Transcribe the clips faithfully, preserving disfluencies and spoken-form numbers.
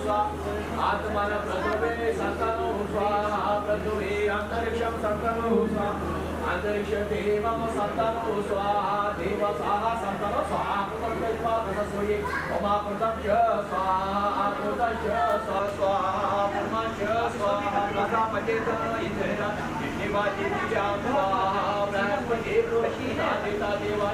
आत्मन पृथ्वी संतनु स्वाहा, पृथ्वी अंतरिक्षम संतनु स्वाहा, अंतरिक्ष देवम संतनु स्वाहा, देव स्वाहा संतनु स्वाहा, पृथ्वी स्वाहा, सूर्य उमा पृथ्वी स्वाहा, पृथ्वी स्वाहा, ब्रह्मा स्वाहा, प्रजापति इंद्र निवाजी स्वाहा, बृहस्पति रोहिणी देवता देवा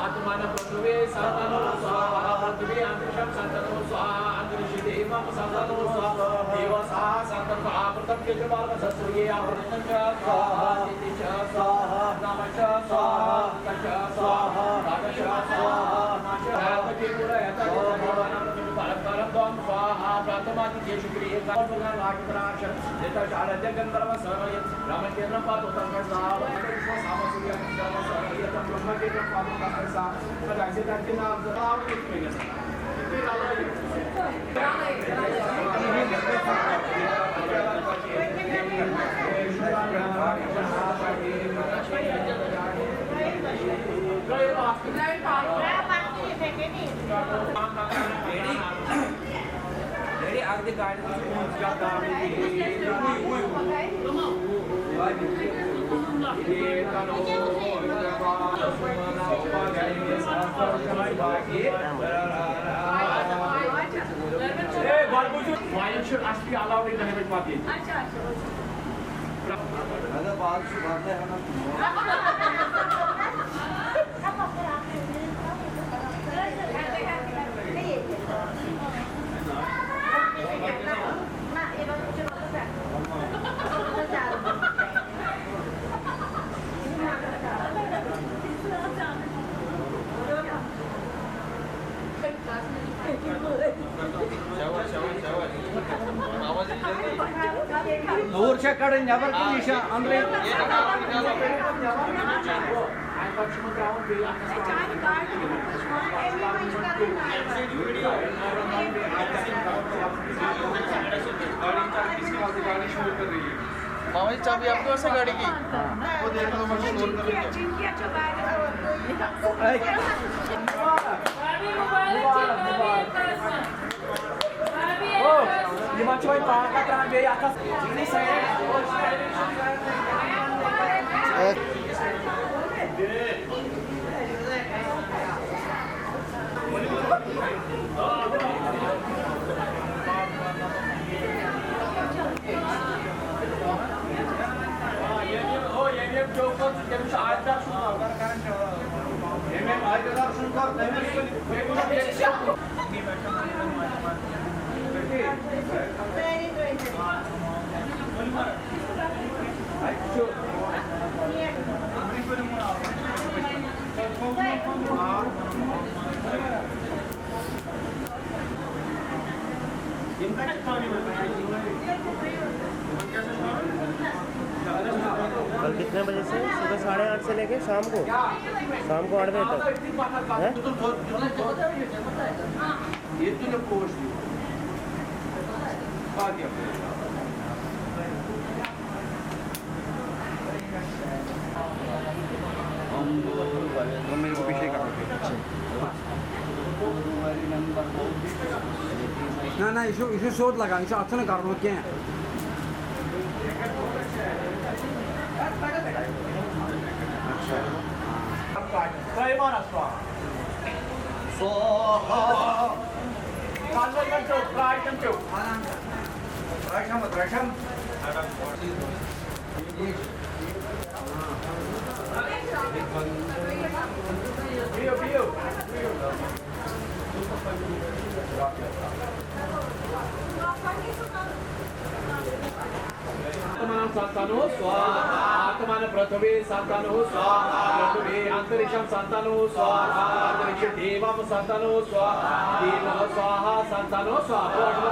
आत्मन पृथ्वी संतनु स्वाहा, पृथ्वी अंतरिक्षम संतनु स्वाहा, अंतरिक्ष देवम संतनु स्वाहा, देव स्वाहा संतनु स्वाहा, पृथ्वी च बाल सूर्य अमृत च स्वाहा, दिति च स्वाहा, नम च स्वाहा, च स्वाहा, राग च स्वाहा, च राग जी पूरा स्वाहा, परम परम स्वाहा, प्रथम आदि के शुक्रिय का दुर्गा लाग प्राश, देता शारद गंधर्व सरय, राम के न पातो तंग साव, साम सूर्य गंधर्व सरय, तम ब्रह्म के न पातो तंग साव, सदा से तंग नाम साव कुछ में وۄنۍ چھُ اَصلی علاوٕے دَہہِ بَجہِ پَتہٕ ییٚتہِ۔ اچھا، اچھا۔ مطلب، آز چھُ بدلے ہنا۔ دوٗر چھا کَڑٕنۍ نٮ۪بر کِنہٕ یہِ چھا أنٛدرٕے؟ मामा जी, चाबी आपके पास है गाड़ी की? वो देख लो, मैं शोर कर रही हूँ। او، یِمن چھِ وۄنۍ پاکھ ترٛاوان بیٚیہِ اَتھس۔ कल कितने बजे से? सुबह साढ़े आठ से लेके शाम को, शाम को आठ बजे तक, हैं? हम लोग मेरे को पीछे का। نہ، نہ، یہِ چھُ، یہِ چھُ سیوٚد لگان، یہِ چھُ، اَتھ چھُنہٕ کَرُن کینٛہہ۔ اچھا۔ आत्मन संतनो स्वाहा, आत्मन पृथ्वी संतनो स्वाहा, पृथ्वी अंतरिक्षम संतनो स्वाहा, अंतरिक्ष देवम संतनो स्वाहा, देव स्वाहा संतनो स्वाहा।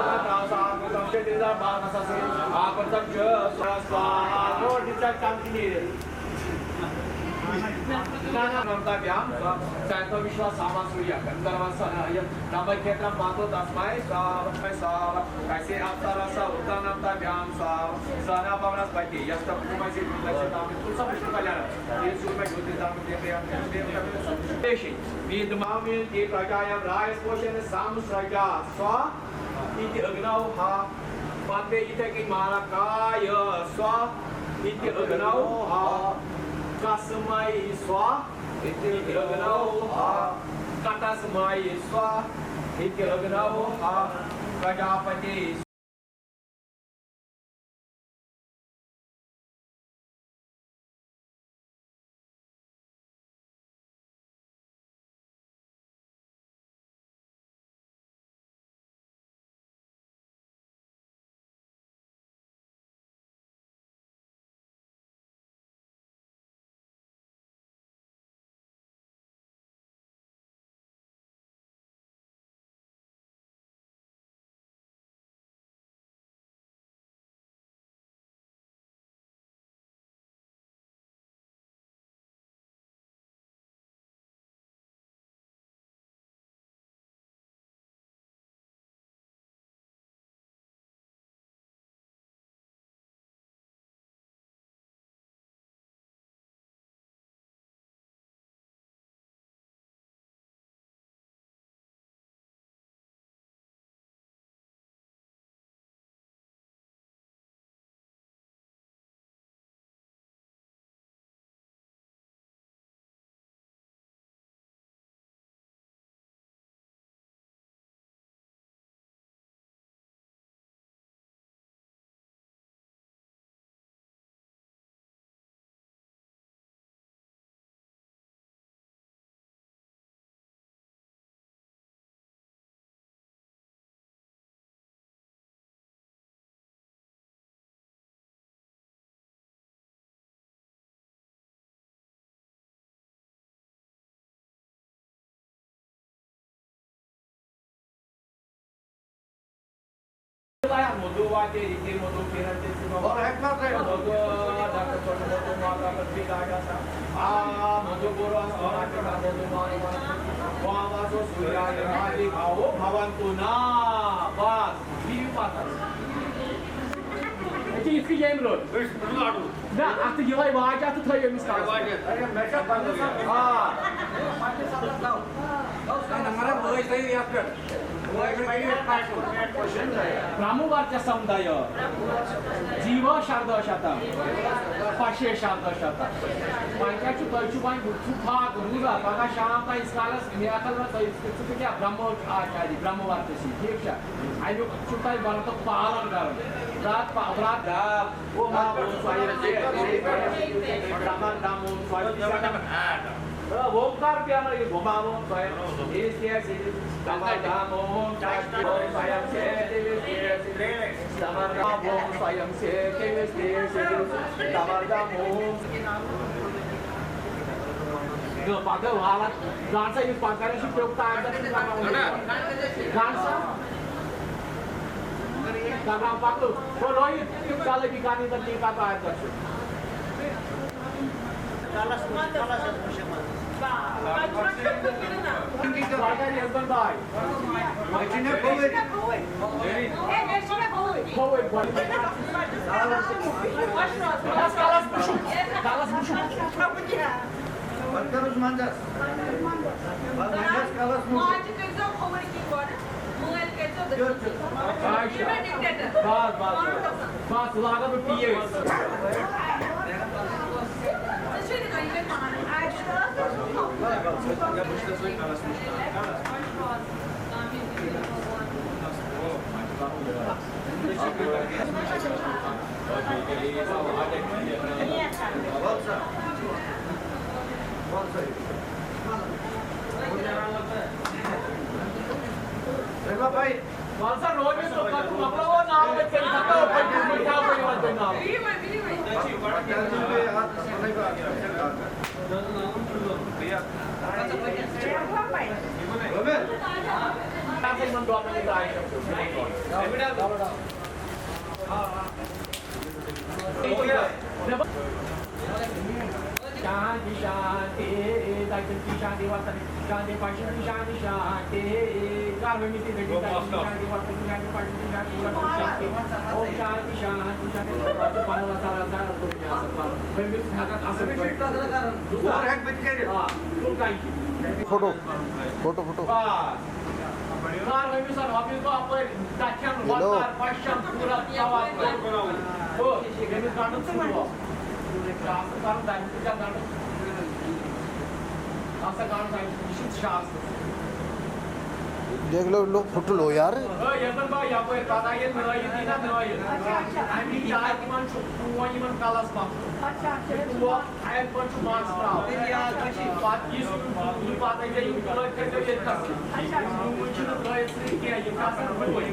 नमताभ्यां स्व-, सैन्धव विश्वासामा सूर्य गंधर्व स-, य-, नमक्षेत्रं पातु तस्मै स्वाहा, स्वाहा। कैसे अप्सरस उत्तम नमताभ्यां स्वाहा। सहना पवनस्पति यस्त कुसुमैः सुगन्धिभिः। विद्मामिन्ति प्रजायां राजस्पोषेण साम सजा स्व इति अग्नौ हा। پتہٕ بیٚیہِ یِتھَے کٔنۍ مارا کایا سوا اِتہِ اگنو ہا، کسمے سوا اِتہِ اگنو ہا، کتسمے سوا اِتہِ اگنو ہا، پرجاپتے یہِ کہِ یِتھ کٔنۍ ییٚمۍ رٔٹ۔ نہ، اَتھ تہٕ یِہوٚے واجہ تہٕ تھٲیِو أمِس کَلَس پٮ۪ٹھ۔ آ۔ نمبر وٲج تھٲیِو یَتھ پٮ۪ٹھ۔ وٲج تھٲیِو یَتھ پٮ۪ٹھ۔ برٛہمورچسم دَیو۔ جیٖوا شرداشتم۔ پشے شرداشتم۔ وۄنۍ کیٛاہ چھُ، تۄہہِ چھُ وۄنۍ، ژٕ پھاکھ روٗزا، پگاہ شام تام ییٖتِس کالَس میکھل نہ، تۄہہِ، ژٕ تہِ کیٛاہ برٛہمو آچاری، برٛہمورچسی، ٹھیٖک چھا؟ اَمیُک چھُ تۄہہِ ورتُک پالن کرُن۔ برات پا-، برات۔ اوم ہا اوم سویم سے، سمردم اوم سویم سے۔ اوم کر پیانو یہ گھما اوم سویم۔ اس کے سے سمردم اوم سویم سے، سمردم اوم سویم سے، سمردم اوم۔ یہِ پَکو حالت، گانسا یہِ پَکان چھُ پیوٚو تام پٮ۪ٹھ چھُ پَکان وۄنۍ۔ گانسا۔ پکو، روہت، چلو، یہ کر لیتا ٹھیک، پکو آیت کر۔ یزبان بھائی۔ کلس مشک، کلس مشک۔ پتہٕ کَرُس منٛزَس۔ پتہٕ منٛزَس کَلَس منٛز۔ ماجہِ کٔرۍزیو کھووُر کِنۍ گۄڈٕ، مٲلۍ کٔرۍزیو دٔچھِنۍ کِنۍ۔ اچھا۔ یہِ مےٚ dictator۔ بس، بس، بس۔ بس، لاگہٕ بہٕ پیٖس۔ ژٕ چھُے نہٕ وۄنۍ مےٚ پانَے۔ وَل سا، روبی صٲب، پَتہٕ مۄکلاوو ناو تہٕ تیٚلہِ کھَسو پٔتمہِ پٮ۪ٹھ کیٛاہ ؤنِو وۄنۍ تُہۍ ناو؟ شانتی، شانتی، دَچھُن تہِ شانتی، وۄتھُن تہِ شانتی، پَشُن تہِ شانتی، شانتی۔ کَر ؤنِو تُہۍ دٔچھُن، دَچھُن تہِ شانتی، وۄتھُن تہِ شانتی، پَشُن تہِ شانتی، وۄتھُن تہِ شانتی۔ اوم شانتی، شانتی، شانتی۔ پَتہٕ پَنُن وَسان، وَسان، وَسان، وَسان۔ ؤنِو تُہۍ ہٮ۪کَتھ اَصٕل پٲٹھۍ۔ آ، تُل کَنہِ۔ Photo, photo, photo. بَس۔ کَر ؤنِو سا رۄپیہِ دَہ اَپٲرۍ دَچھَن، ییٚلو۔ وۄتار، پَشَن، پوٗرٕ تَوَر۔ ہُہ، ییٚمِس گَنٛڈُن چھُ دۄہ۔ شاستہٕ کَرُن تَمہِ سۭتۍ چھا گَنٛڈُن؟ اَسا گَنٛڈُن تَمہِ سۭتۍ، یہِ چھُ شاستہٕ۔ دیکھ لو، لو، فوٹو لو یار۔ ہے، یَزَن با یَپٲرۍ پَتہ ییٚلہِ نٲیِد یی نا نٲیِد۔ اچھا، اچھا۔ اَمی جایہِ تِمَن چھُ پرٛون یِمَن کَلَس پَتھر۔ اچھا، اچھا۔ یہِ چھُ پرٛون۔ اَتہِ پٮ۪ٹھ چھُ مَس ترٛاوُن۔ پَتہٕ یُس یہِ پَتہٕ ییٚلہِ یِم ترٛٲوِتھ کھٔتۍ ییٚتہِ نَس۔ اچھا۔ یِم ڈوٗنۍ چھِنہٕ ترٛٲوِتھ سۭتۍ کینٛہہ، یِم چھِ آسان ڈوٗنۍ۔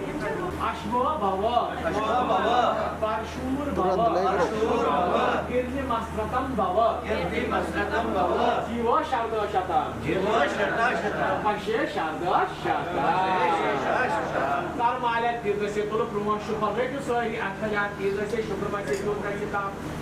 اَشمو بھوا۔ اَشمو بھوا۔ پَرشوٗر بھوا۔ تُرنٛت لَگہِ برٛونٛہہ۔ پَرشوٗر بھوا۔ کِرنہِ مَسرَتَم بھوا۔ کِرنہِ مَسرَتَم بھوا۔ جیٖوا شَردا شَتا۔ جیٖوا شَردا شَتا۔ پَشے شَردا شَتا۔ پَشے شَردا شَتا۔ کَر مالیا تیٖرتھَسے تُلہٕ برٛونٛہہ شُپھَل، رٔٹِو سٲری اَتھٕ یا تیٖرتھَسے شُکر وَسے دیُن گژھِ تَتھ۔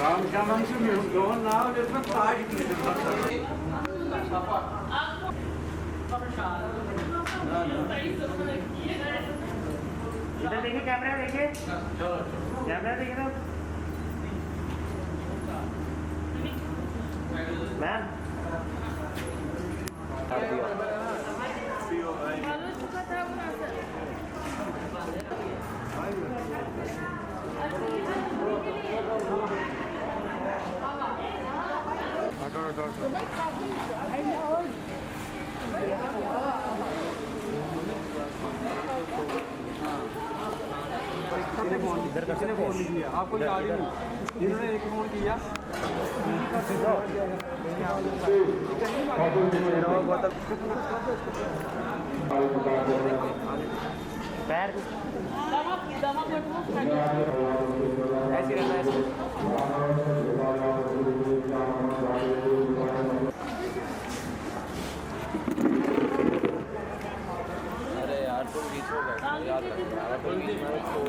رام شیامَن چھُ میون گٲوَن ناو لیوٗکھمُت تاج محل۔ इधर देखिए, कैमरा देखिए, कैमरा देखिए ना। मैम। इधर कर सकते हैं। आपको याद ही नहीं, इन्होंने एक फोन किया। पैर ऐसे रहना है, ऐसे। अरे यार, तुम बीच में बैठो, याद रखना, अगर तुम बीच में बैठो।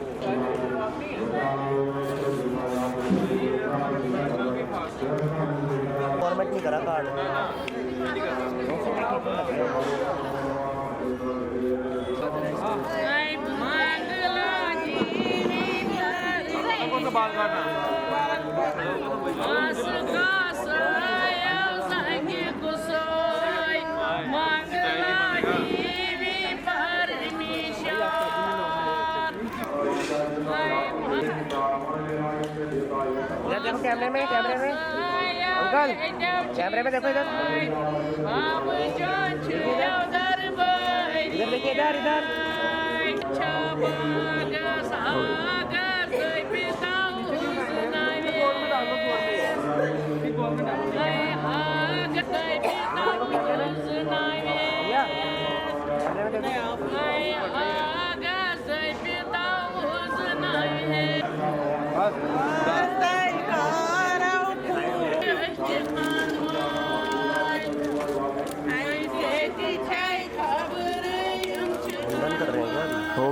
फॉर्मेट नहीं करा कार्ड। इधर देखो कैमरे में, कैमरे में। अंकल, कैमरे में देखो इधर। इधर देखिए, इधर, इधर।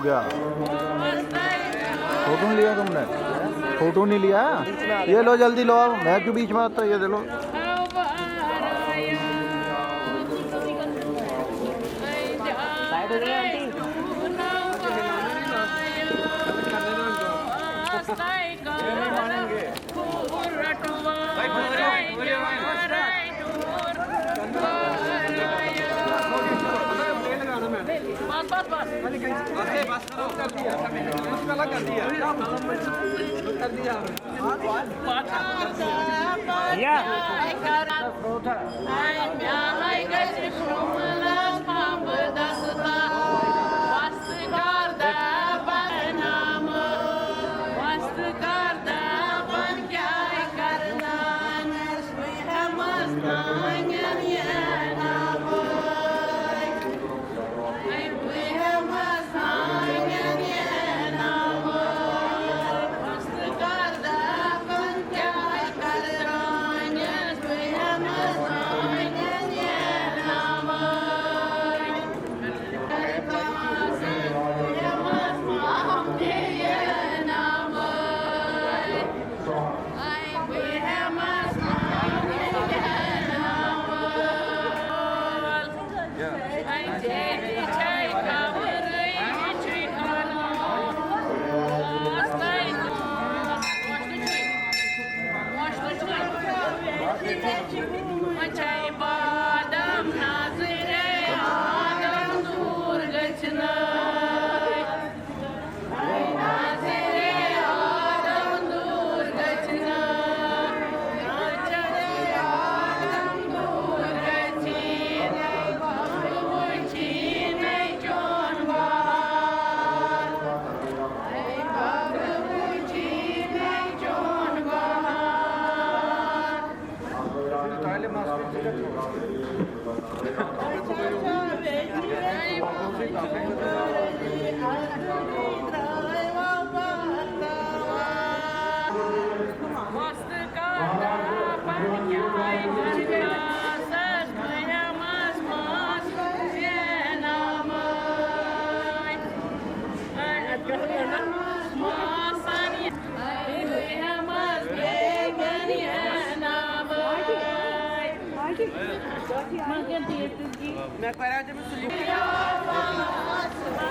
क्या? फोटो नहीं लिया तुमने? फोटो नहीं लिया? ये लो, जल्दी लो, मैं क्यों बीच में आता? ये दे लो।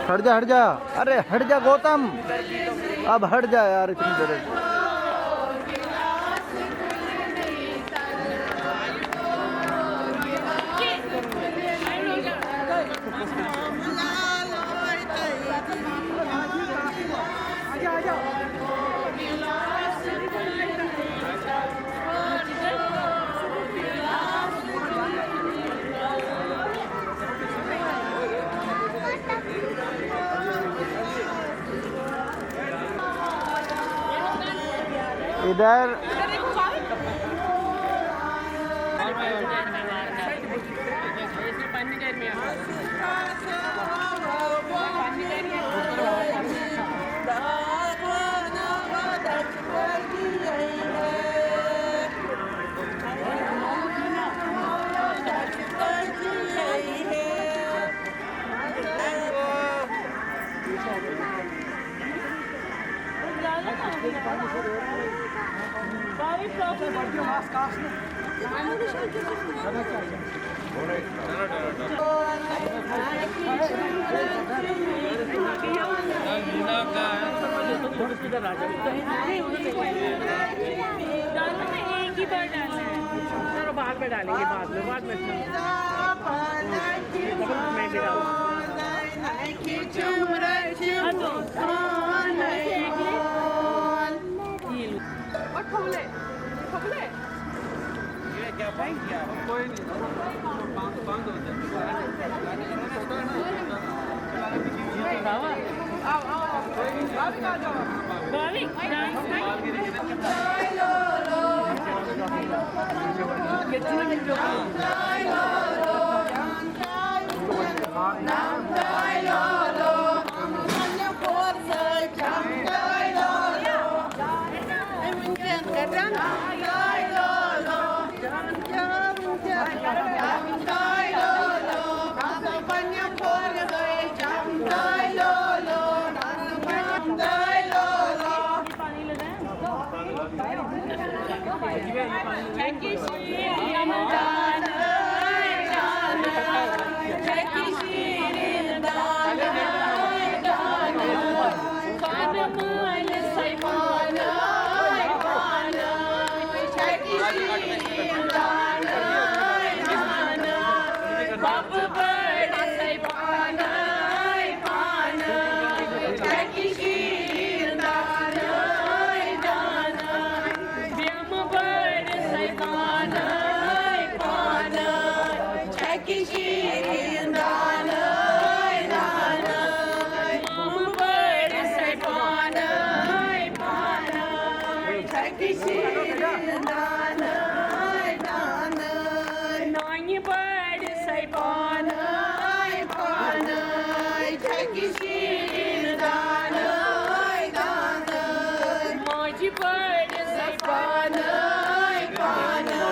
हट जा, हट जा। अरे हट जा गौतम, अब हट जा यार, इतनी देर। इधर डालना है, एक ही बार डालना है। चलो, बाद में डालेंगे, बाद में, बाद में। मैं भी डालूँ। हाँ, तो। ये लो। और फगले, फगले। कोई नहीं, बंद, बंद हो जाए। نانہِ بٔڑ سَے پانَے پانَے چھَکہِ شیٖرِن دانَے دانَے۔ ماجہِ بٔڑ سَے پانَے پانَے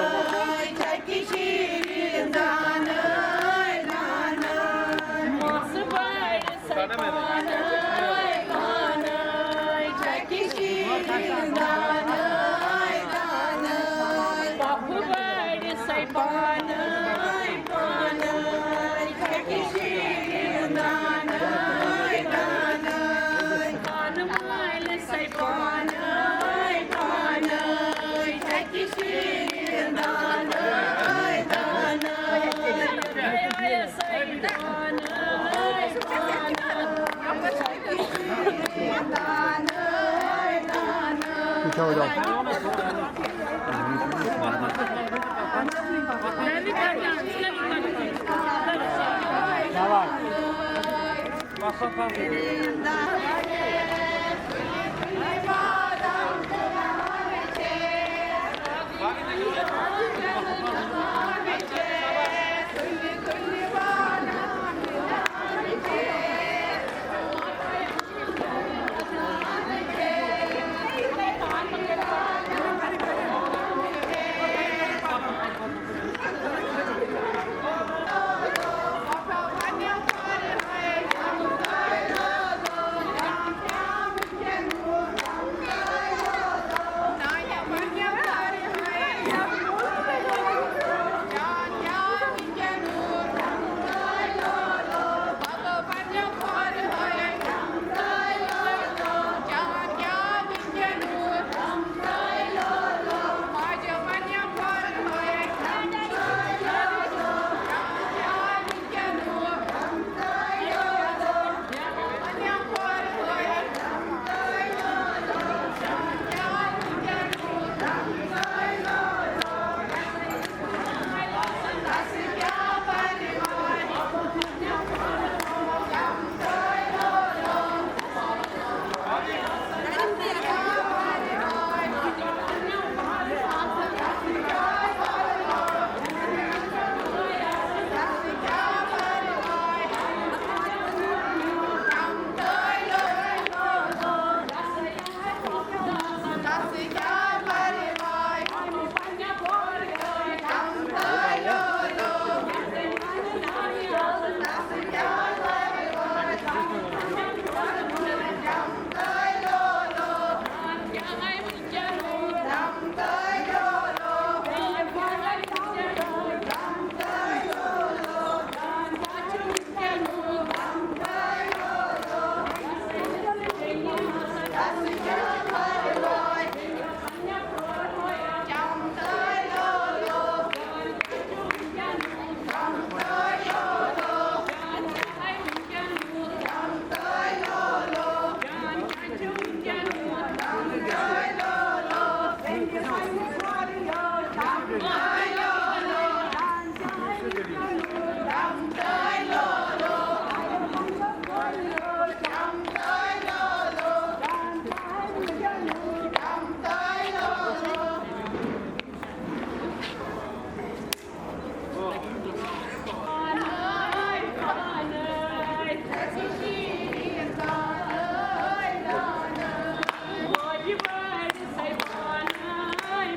چھَکہِ شیٖرِن دانَے دانَے۔ ماسہٕ بٔڑ سَے پانَے پانَے چھَکہِ شیٖرِن دانَے دانَے۔ پۄپھٕ بٔڑ سَے پانَے پانَے چھَکہِ شیٖرِن دانَے دانَے۔ خانہٕ مٲلۍ سَے پانَے پانَے چھَکہِ شیٖرِن دانَے دانَے۔ سَے پانَے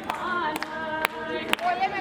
پانَے۔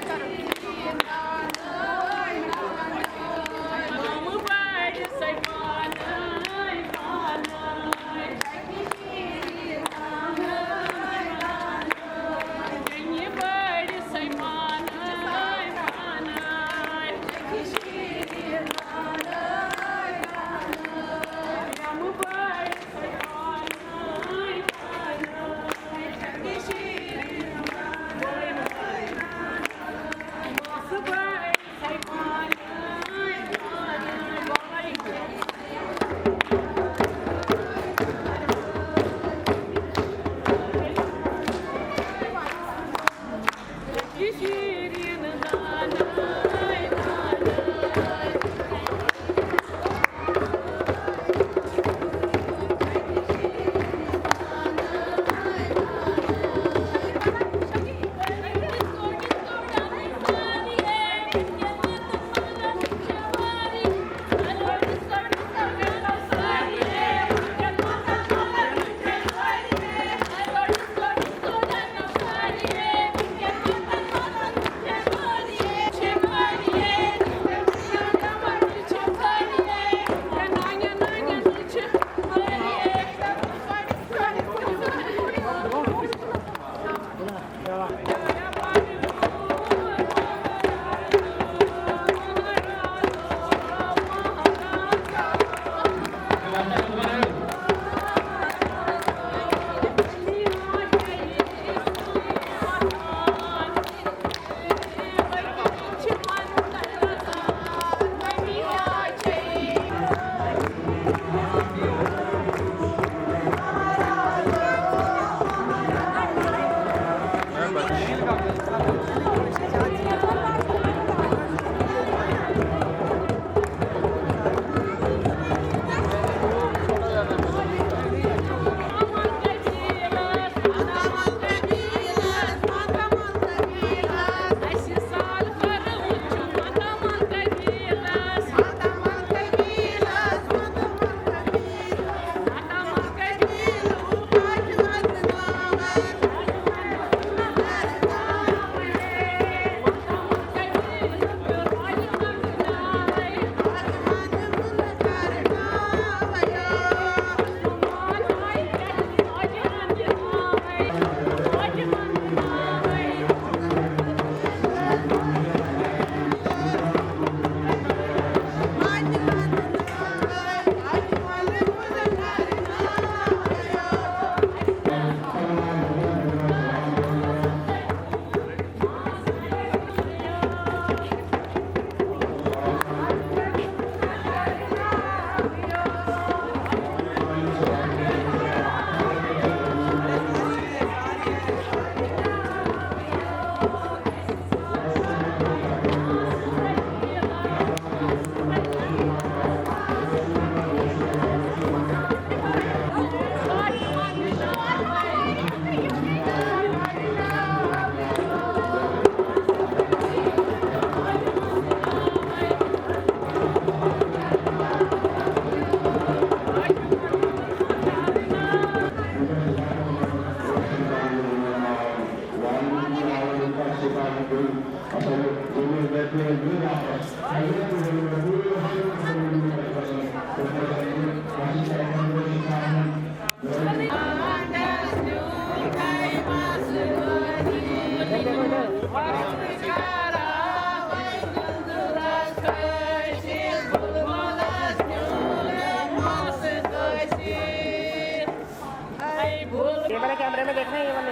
ये वाले कैमरे में देखना है, ये वाले।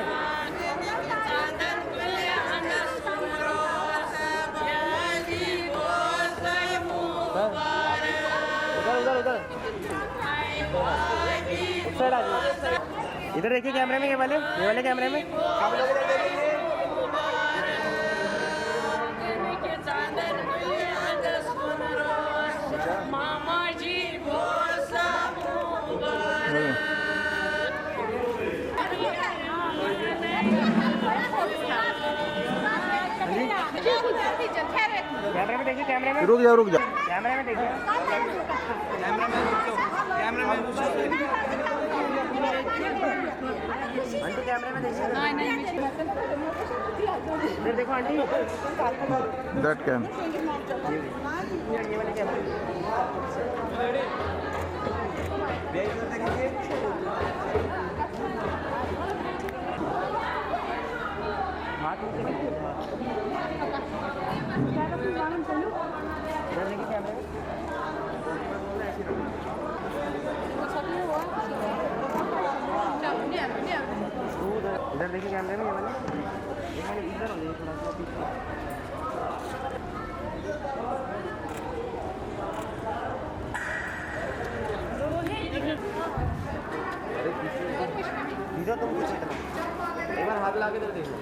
हाँ। उधर, उधर, उधर। इस side आ जाओ। इधर देखिए कैमरे में, ये वाले, ये वाले कैमरे में। कैमरे में देखिए, कैमरे में। रुक जाओ, रुक जाओ। कैमरे में देखिए। आंटी, कैमरे में देखिए। इधर देखो आंटी। That cam. ये, ये वाले कैमरे। हाथ नीचे कीजिए। इधर देखिए कैमरे में। इधर देखिए कैमरे में, ये वाले। ये वाले इधर हो जाइए थोड़ा सा पीछे। दीदी, तुम कुछ एक बार हाथ ला के इधर देखो।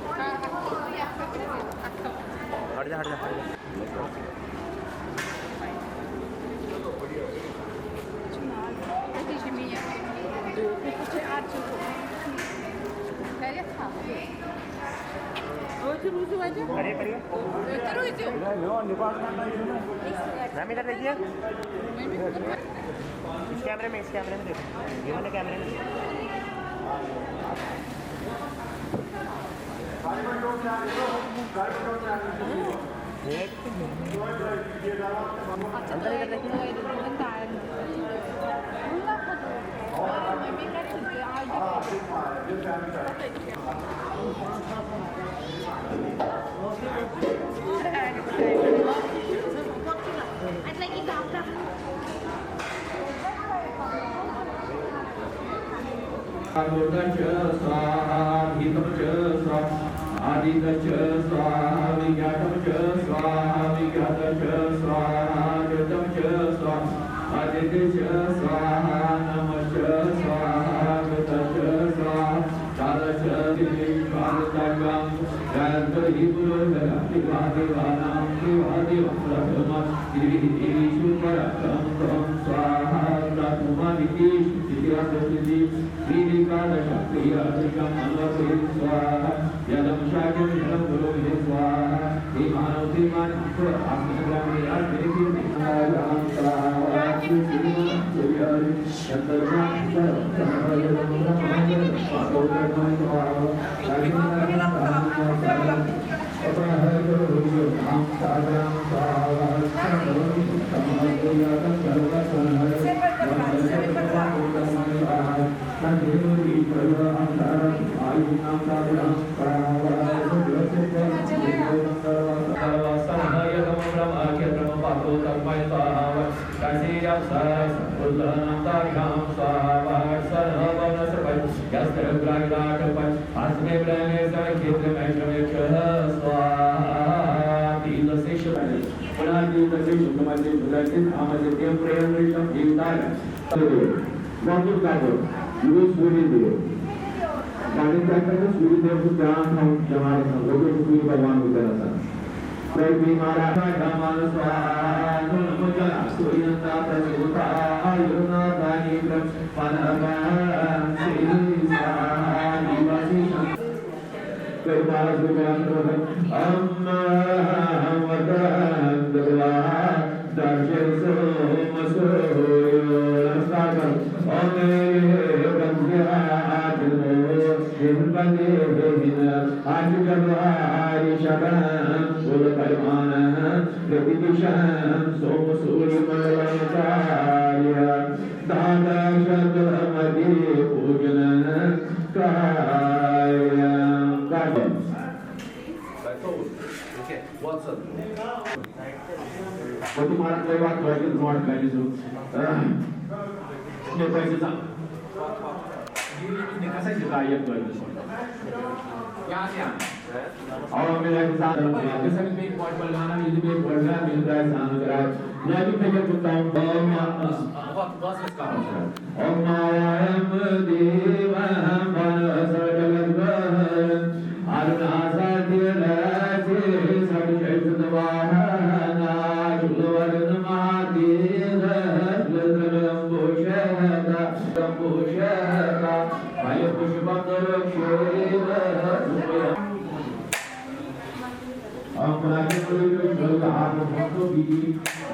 हट जा, हट जा, हट जा। अरे, करिए। मैम, इधर देखिए। इस कैमरे में, इस कैमरे में देखो, ये वाले कैमरे में। अंदर इधर देखिए। आदितश्च स्वाहा, आदितश्च स्वाहा, विज्ञातश्च स्वाहा, विज्ञातश्च स्वाहा, आदितश्च स्वाहा, नमश्च स्वाहा, कृतश्च स्वाहा, तादश्च विश्वासतकं जयन्तो हि पुरोहरं देवादेवानां देवादेवं प्रथमं श्रीः सुपरकं तं स्वाहा, प्रथमदितीषु द्वितीयासुदिति श्रीरेकादशक्रियादिकं मनोते स्वाहा, यदं शाक्यं यदं गुरुं स्वाहा, धीमानो धीमानि وقت کا تو یہ سوری دے۔ گاڑی چیک کرنا، سوری دے، وہ جان تھا، جماعت تھا، وہ تو سوری بھگوان کو دینا تھا۔ کوئی بیمار آتا ہے، ہمارا سوارا، جو نمو جا، سوری انتا، پرسوتا، آیو نا، دانی، پرم، پانا، پان، سی، سا، دیواسی، شم۔ کوئی مارا سوری بھگوان کو دینا۔ اما، وطن، دلوا، داشر، سو، مسو، یو، نمسکار کرو۔ او میرے بندے، آج رو، دن بندے، دن आदित्यगर्भारिषभं कुलपरिमाणं प्रतिदिशं सोमसूर्यमण्डलं कार्य दादाशकलमति पूजनं कार्य वो तुम्हारा कोई बात नहीं, तुम और कर दो। मैं पैसे सा ये नहीं कर सकते, ये तो यहाँ से यहाँ। और मेरा इंसान जैसा कि मैं एक पॉइंट पर लाना, ये भी एक पॉइंट है, मिल रहा है, इंसान हो रहा है। मैं भी पैकेट करता हूँ। ओम मायाम देवम वनसर्गलद्वहन अरुणासतिरसे सटशैसतवाहना शुलवर्णमातीधर लम्बुषहता लम्बुषहता भयपुष्पम नरक्षोभ। ओम पुनाशंकरी विष्णु आप भक्तों की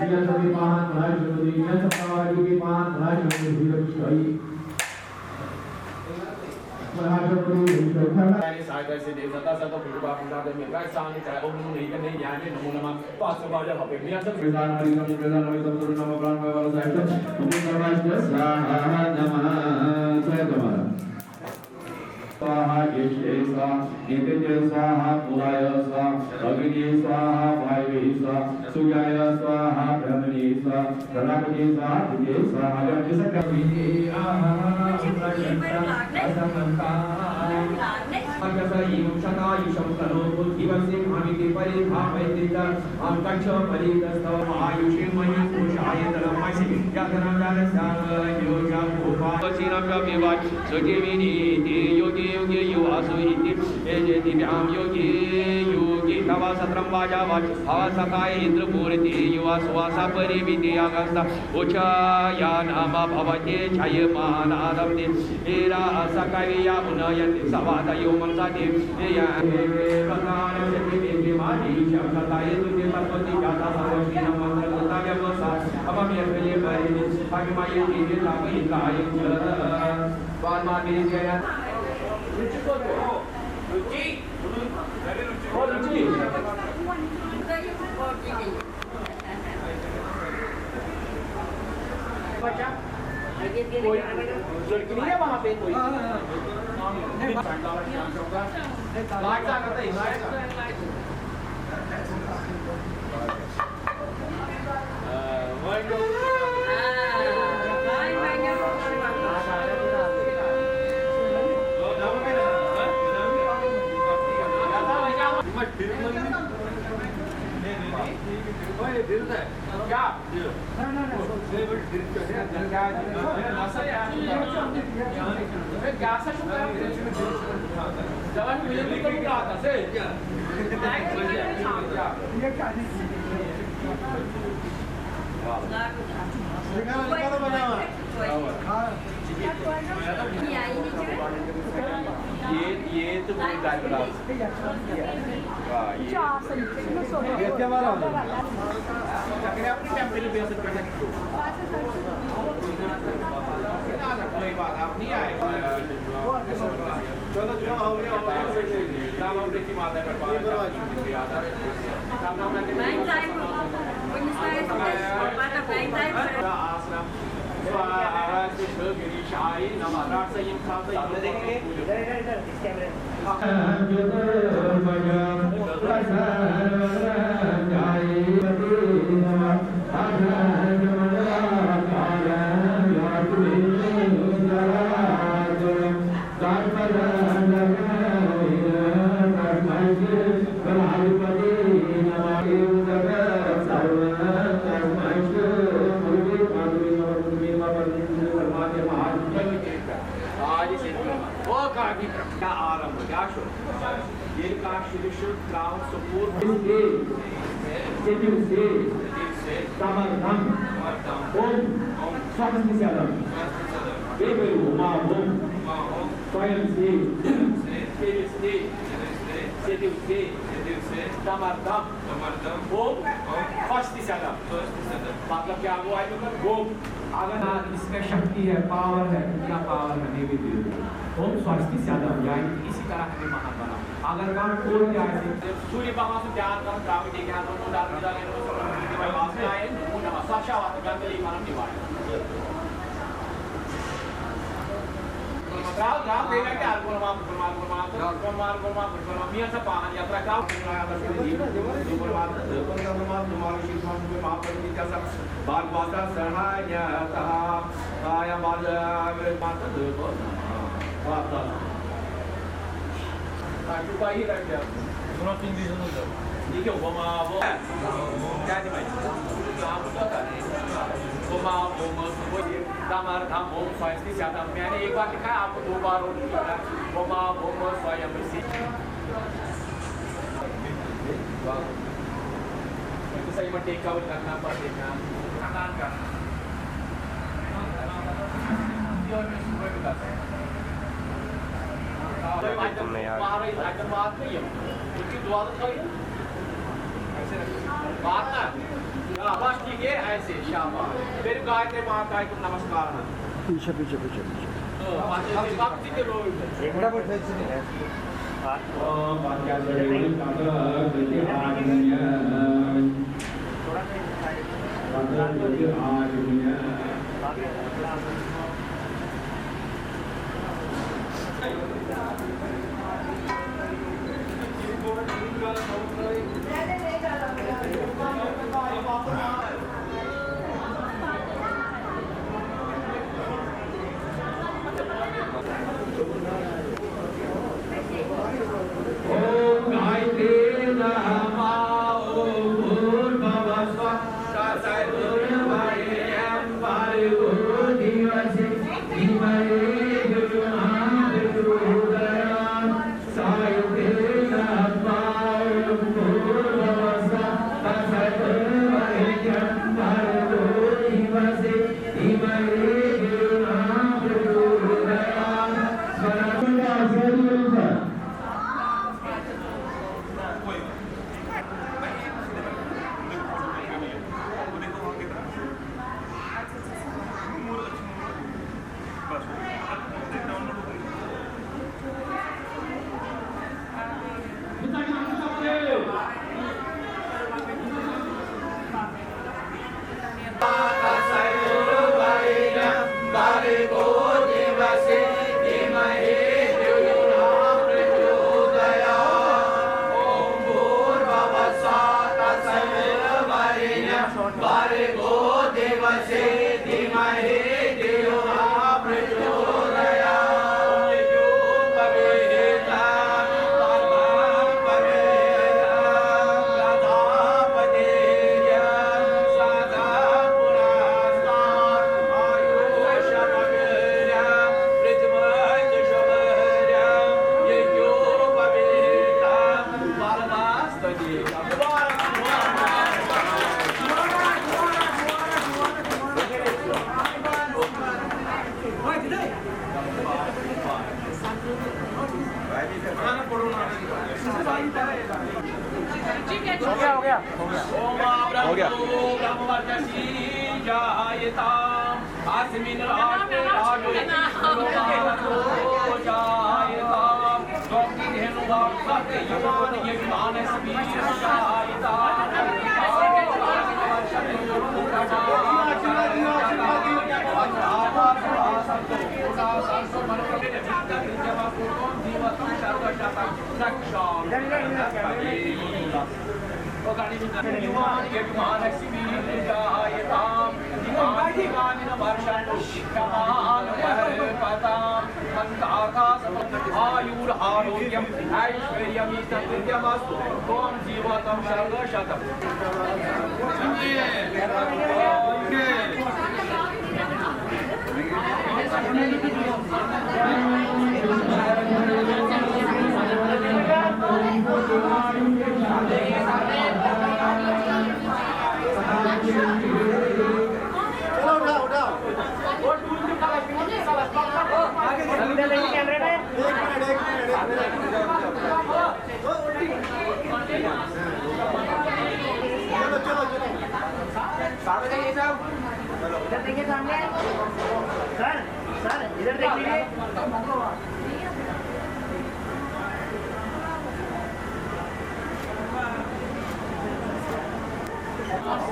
नियत विमान पुनाशंकरी नियत सत्तावादी विमान पुनाशंकरी विष्णु पुनाशंकरी विष्णु। साइड से देव सत्ता सत्ता फुट बाप उठा दे मेरा सामने चाहे ओम नहीं करने ज्ञान नमो नमः पास बाजा हपे मिया सब विधान हरि नमो विधान हरि सब नमो प्राण में वाला साइड से ओम नमः स्वाहा नमः। जय तुम्हारा। स्वाहा ज्येष्ठे स्वाहा नित्ये स्वाहा कुलाय स्वाहा अग्नि स्वाहा वायवे स्वाहा सूर्याय स्वाहा ब्रह्मणे स्वाहा प्रजापति स्वाहा दिव्ये स्वाहा अगर जैसा कर विद्ये आहा प्रचंड असमंता अग्रसय्यं शतायुषं तनो बुद्धिवसिं हमिति परिधावयति च। कक्षपरितस्थमायुषे मणिकोशाय तलमसि यदनन्तरस्याङ्गयोजभूपा सुजीविनीति योगी योगी युवासु इति एजेति व्यां योगी योगी तव सत्रं वाजा वाच भव सकाय इन्द्रपूरिति युवासु वासा परिमिति अगस्त उच्चया नाम भवते जयमानादं दि वीरा सकविया उन्नयन्ति सवादयो मंसति प्रिया बच्चा, कोई लड़की नहीं है वहाँ पे कोई? लाइट आ रहा था, लाइट आ रहा था। क्या? ये ये तो कोई गाय बना। ये क्या वाला? कोई बात, आप नहीं आए। चलो, जो हो गया, हो गया। आश्रम। स्वाहा कृष्ण गिरीशाय नमः। राष्ट्र संयम खाते सामने देखेंगे। इधर, इधर, इधर, इस कैमरे में। آج اس، او کافی، کیا آرام ہو، کیا شو؟ یہ کافی شروع شروع تراؤ سکول۔ سیدیو سے، سیدیو سے، تمردم، تمردم، اوم، اوم، سوہس نسیادم، سوہس نسیادم، بیٚیہِ ؤنِو، ہُما ہوم، ہُما ہوم، سویم سے، سے، سیدیو سے، سیدیو سے، سیدیو سے، تمردم، تمردم، اوم، اوم، خۄش تہِ سیادم۔ خۄش تہِ سیادم۔ مطلب کیا ہوا اَمیُک؟ گوٚو۔ اگر اس میں شکتی ہے، پاور ہے، کتنا پاور ہے، دیوی دیوی۔ ہُنٛد سۄستہِ سیٚدم، یعنی اسی طرح ہمیں محبت۔ اگر کانٛہہ کوٚر تہِ آسہِ، سوٗرِ بھگوان سُنٛد پیار کرُن ترٛاوٕنۍ، ییٚکیٛاہ ہن ووٚنمُت، درد دِتھ آیہِ نہٕ سُہ وَنُن، تِمَے باسان آیہِ، نوٗن نمک، سۄ چھا وَتھ گنٛدگی کران ڈِوایڈ۔ ترٛاو، ترٛاو، بیٚیہِ لَٹہِ اَکھ گُلمام، گُلمام، گُلمام، گُلمام، گُلمام، گُلمام، مِیَن سا پاہَن یَتھ رَٹھ ترٛاو۔ گُلمام، گُلمام، گُلمام، گُلمام، بار باسان سہایتہ، آیا بار، بار، بار، بار۔ تۄہہِ چھُو پَیی رَٹہِ۔ یہِ کیٛاہ وۄنۍ ما وۄنۍ؟ کیٛازِ وۄنۍ؟ وۄنۍ ما وۄنۍ؟ کمر دھم اوم سوستِ سیدم۔ میں نے ایک بار لکھا ہے، آپ کو دو بار اور لکھنا ہے۔ وما وم سویم سی۔ صحیح میں ٹیک اوور کرنا پڑے گا۔ تم نے یار۔ مہاراج اگر بات نہیں ہے، اس کی دعا تو کھائی۔ بات نا۔ آ، بس ٹھیک ہے، ایسے، شاباش۔ پھر گائے تے ماتا کو نمسکار۔ پیچھے، پیچھے، پیچھے، پیچھے۔ آ، بس ٹھیک ہے، بس ٹھیک ہے، روز۔ ایک منٹ بیٹھے، اس نے۔ آ، بات کیا کرے؟ ہو گیا، ہو گیا۔ ہو گیا۔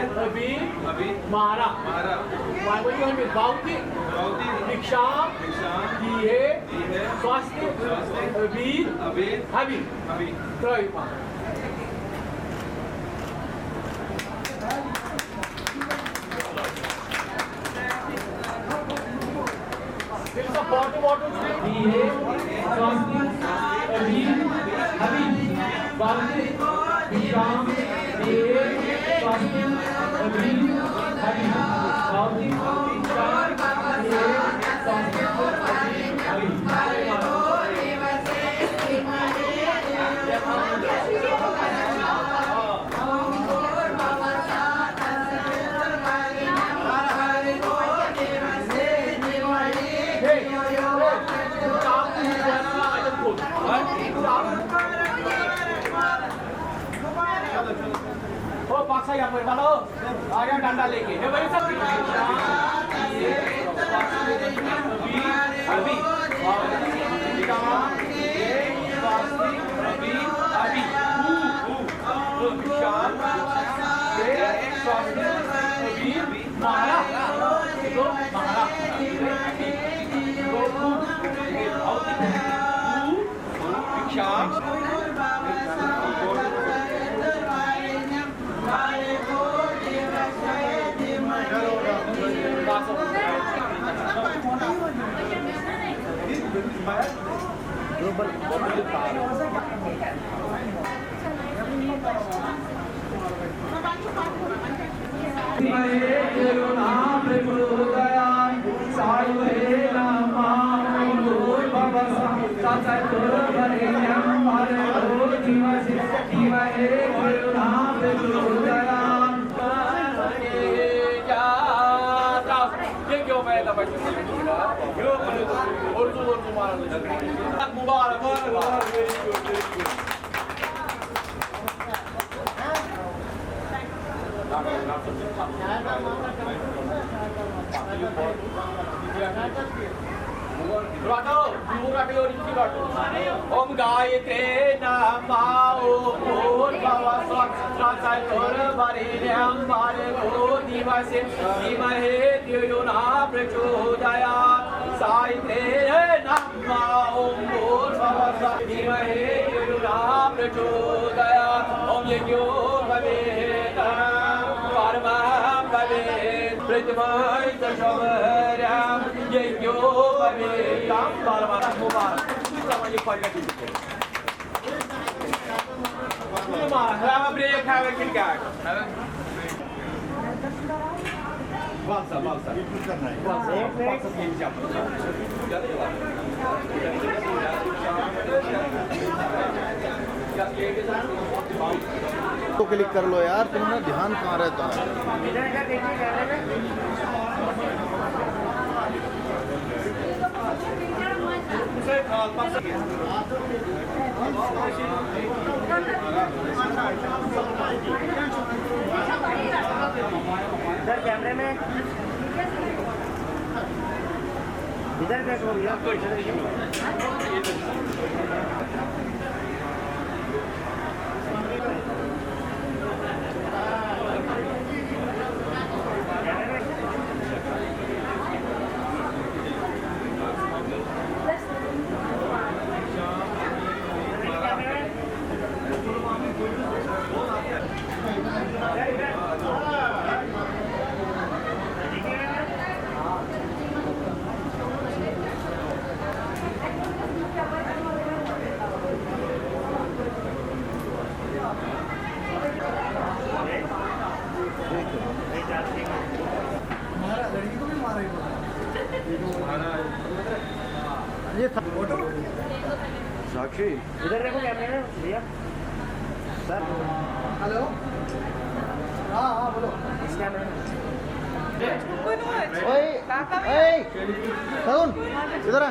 ابھی، ابھی، مارا۔ مارا۔ وۄنۍ ؤنِو أمِس باوتی۔ باوتی۔ بھکشام۔ بھکشام۔ دیہے۔ دیہے۔ سوستِ۔ سوستِ۔ ابھی۔ ابھی۔ ابھی۔ ابھی۔ ترٛٲیِو پَتہٕ۔ تیٚلہِ سا باٹہٕ واٹہٕ چھُ۔ دیہے۔ سوستِ۔ ابھی۔ ابھی۔ باوتی۔ بھکشام۔ دیہے۔ سوستِ۔ ابھی۔ ابھی۔ باوتی۔ بھکشام۔ دیہے۔ سوستِ۔ ابھی۔ ابھی۔ ہو، پَکھ سا یَپٲرۍ، وَلہٕ۔ آ گیا ڈنڈا لے کے۔ ہے بھائی صاحب۔ ابھی، ابھی۔ ابھی، ابھی۔ ابھی۔ مارا۔ مارا۔ مبارک، مبارک، مبارک۔ رٹو، دوٗر رٹو، یورٕ یِتھ کٔنۍ رٹو۔ اوم گایترے نمہ، اوم بھوربھوہ سوہ، سہسربرہنم بھرگو دیوسی، دھیمہی دھیو یو نہ پرچودیات۔ سایترے نمہ، اوم بھوربھوہ سوہ، دھیمہی دھیو یو نہ پرچودیات۔ اوم یجنو بھویہ پرمم بھویہ، پرتمم چ شوبھرم، یجنو بھویہ پرمم۔ مبارک، مبارک۔ یہ ما، ہاں، بریک ہے، لیکن کیا؟ وَل سا، وَل سا۔ وَل سا، وَل سا، یہِ چھا؟ تو کلک کر لو یار، تمہارا دھیان کہاں رہتا ہے؟ ادھر کیمرے میں، ادھر دیکھو بھیا۔ یہ تھا۔ ساکشی۔ ادھر دیکھو کیمرے میں بھیا۔ سر۔ ہیلو۔ ہاں، ہاں، بولو۔ اس کیمرے میں۔ اوئے، اوئے، ترون، ادھر آ۔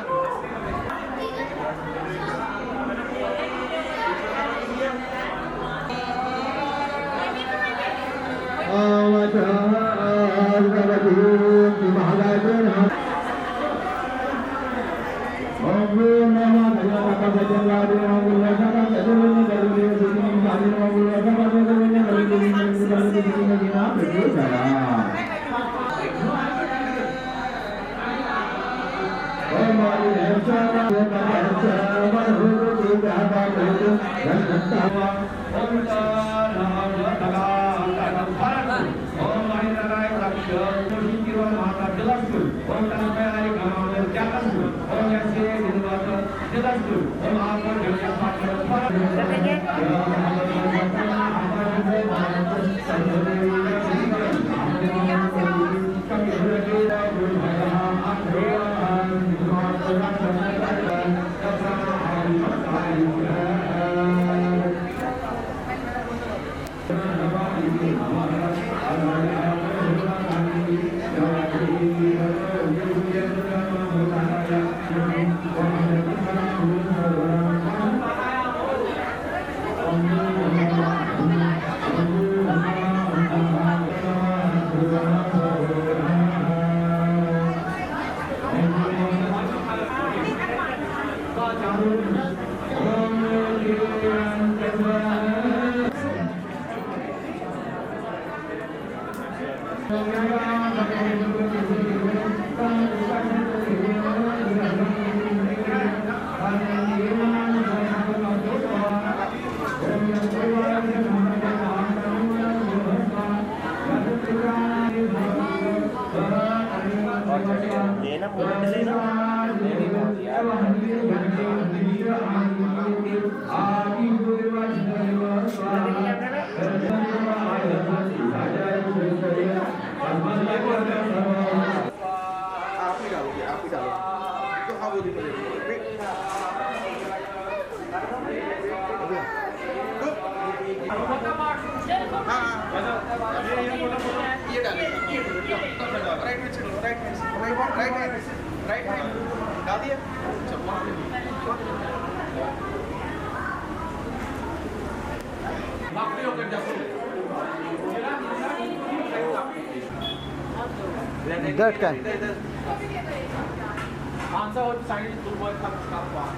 That kind. اہن سا، ہُتہِ سایڈٕ تُل وۄنۍ پتہٕ چھُ کَرُن پاس۔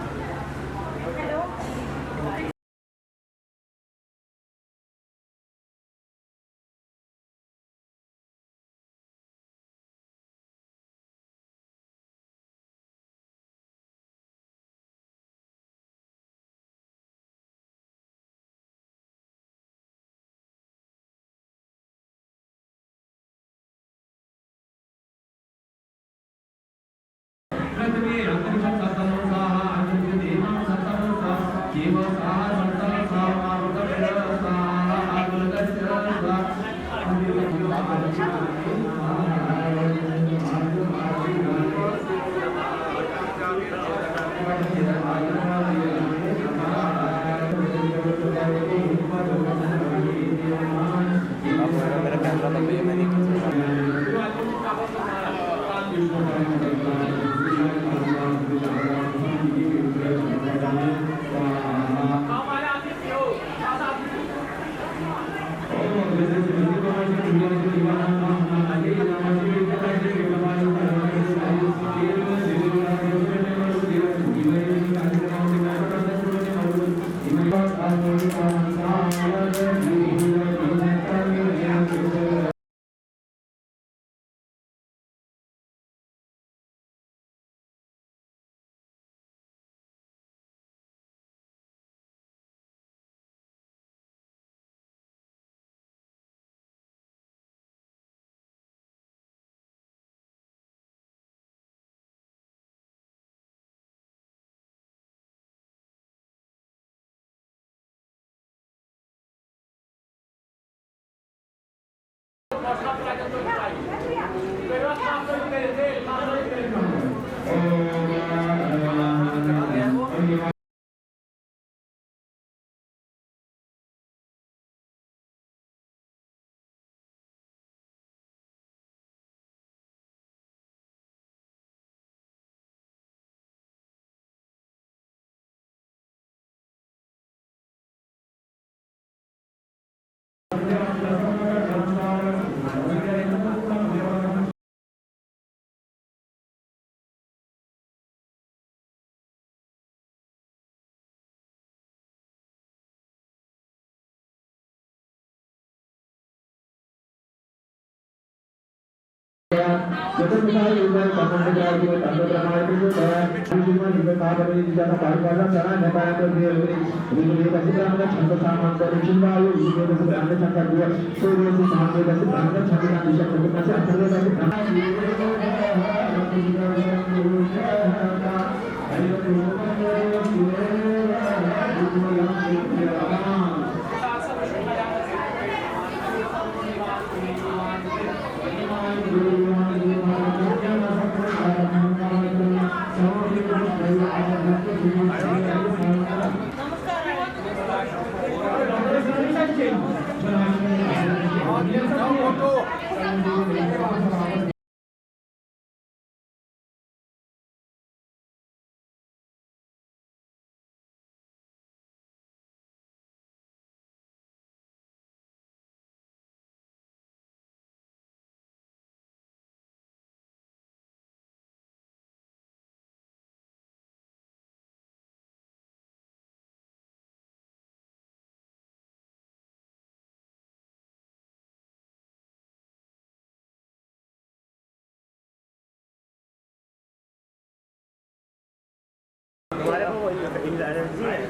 ہمارے کو الرجی ہے،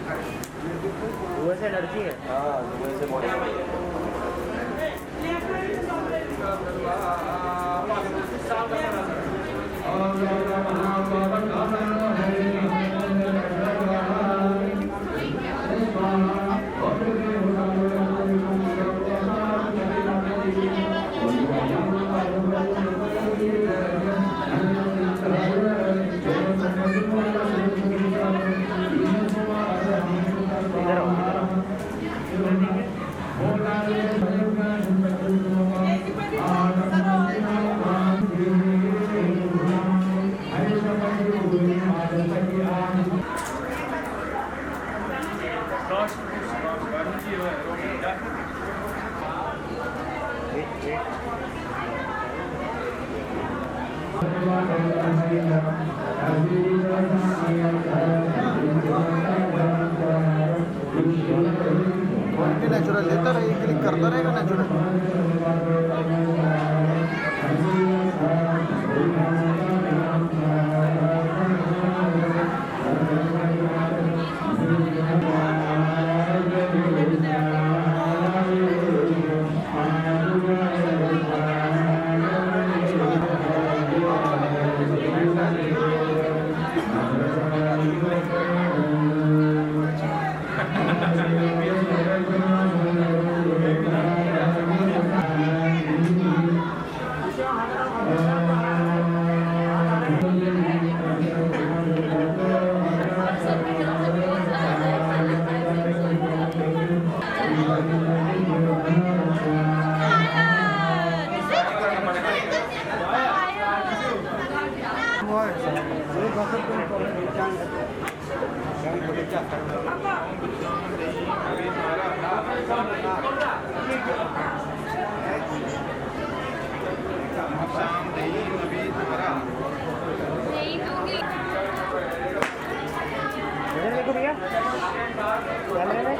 دھوئیں سے الرجی ہے۔ ہاں، دھوئیں سے بہت۔ क्वालिटी नेचुरल लेता रहे, क्लिक करता रहेगा नेचुरल। इधर देखो भैया, कैमरे में।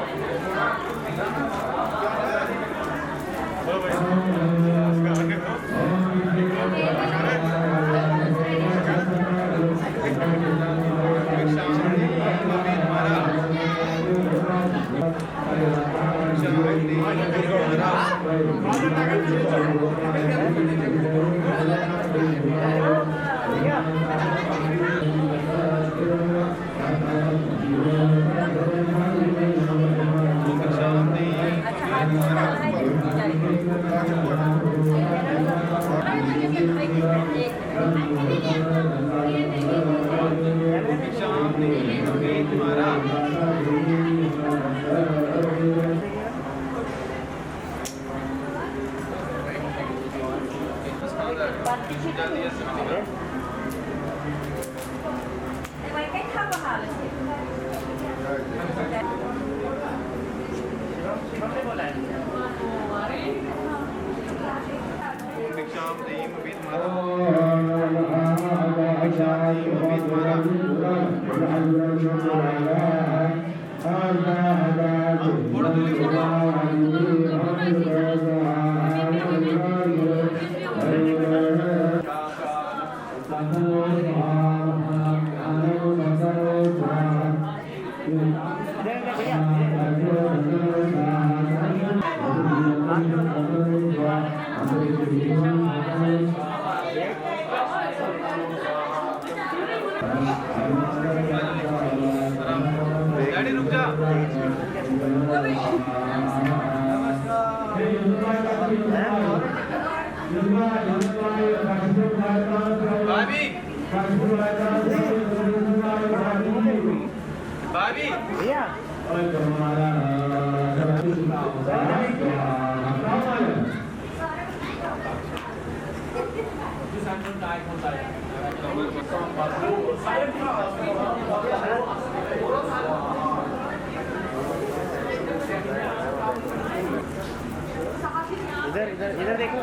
इधर, इधर, इधर देखो,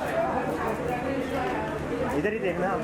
इधर ही देखना आप।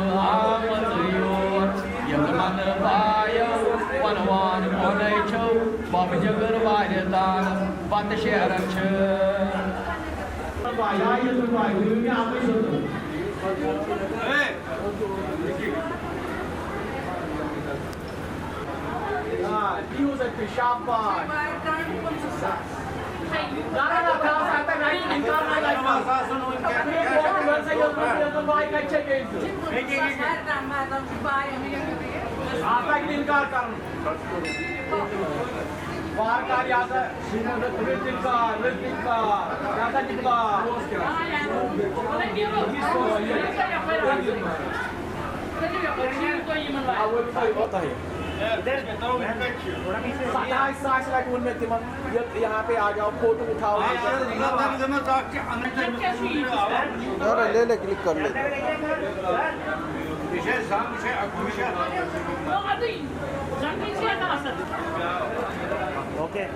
آمٕژ یور یِمن بایو، وَنوان کونَے چھَو، بَب جِگر وارِ تان پَتہٕ شیران چھِ۔ آ، دِیِو سا تُہۍ، شاباش۔ نہ، نہ، نہ، ترٛاو سا، تَتہِ رَٹہِ اِنکار، نہ، نہ، نہ۔ تُہۍ کٔرِو فون، مےٚ سا یہِ، یہِ، یہِ، یہِ، باے کَتہِ چھےٚ بیٚیہِ؟ اَتھ لَگہِ نہٕ اِنکار کَرُن۔ وارٕ کار، یہِ ہسا، رٔٹِن کار، رٔٹِن کار، یہِ ہسا دِ کار۔ ستاوِس ساس لگہِ ووٚن مےٚ تِمن، یہِ یہاں پہ آ جاؤ، فوٹو اٹھاؤ۔ ذرا لے لے، کلک کر لے۔ اوکے۔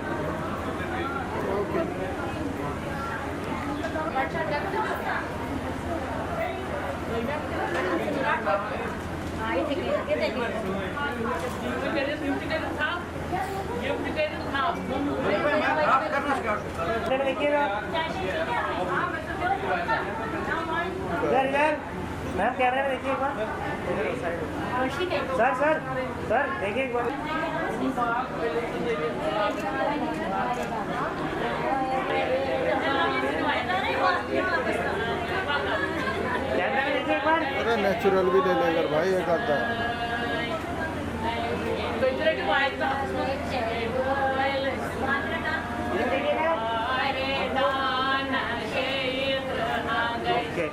ادھر، ادھر۔ میم، کیمرے میں دیکھیے ایک بار۔ سر، سر، سر، دیکھیے ایک بار۔ کیمرے میں دیکھیے ایک بار۔ ارے نیچرل بھی لے لے کر بھائی، ایک آدھا۔ اوکے۔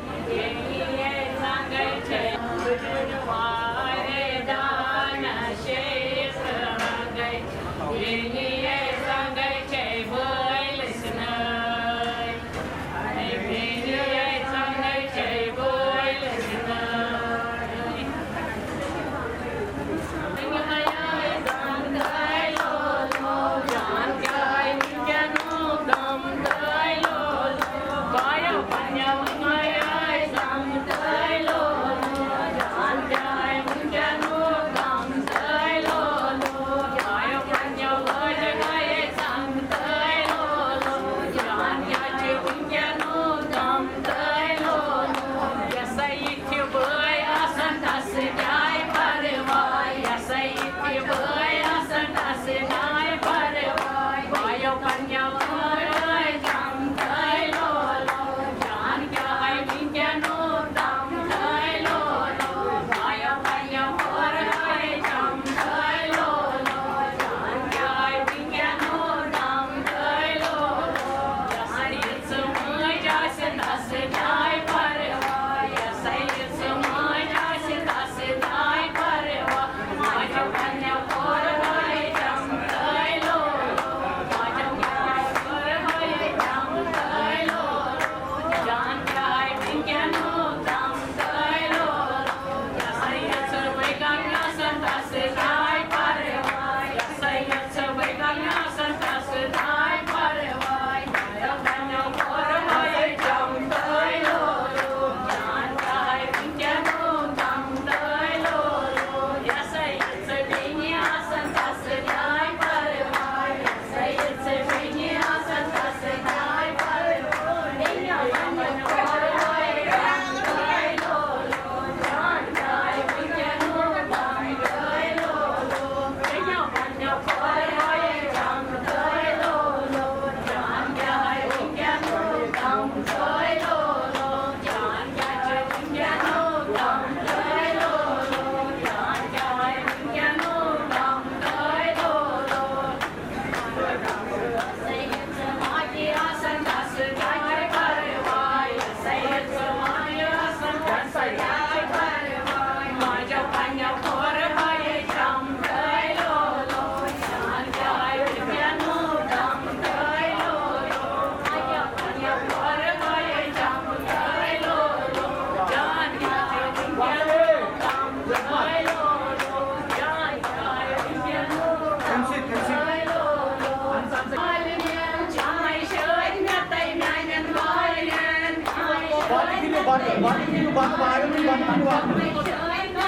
بَتہٕ کھیٚیِو، بَتہٕ، بَتہٕ کھیٚیِو، بَتہٕ، بَتہٕ کھیٚیِو، بَتہٕ۔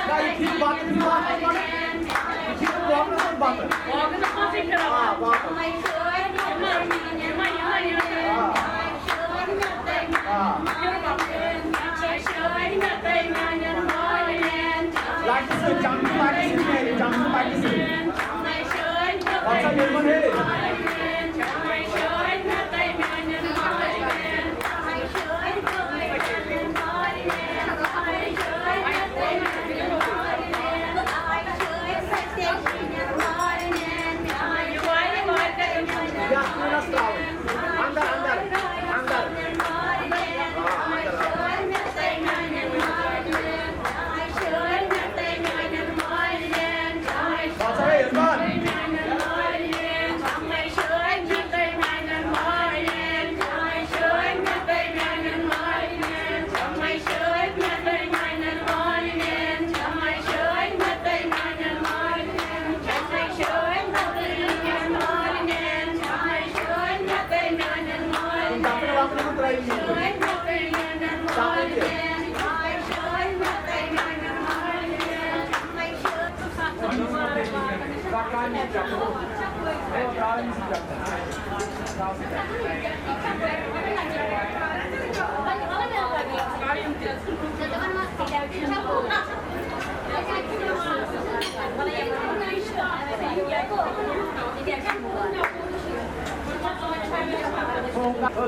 نہ، یہِ کھیٚیِو بَتہٕ، یہِ کھیٚیِو بَتہٕ، یہِ کھیٚیِو بَتہٕ۔ یہِ کھیٚیِو بَتہٕ۔ آ، بَتہٕ۔ آ۔ آ۔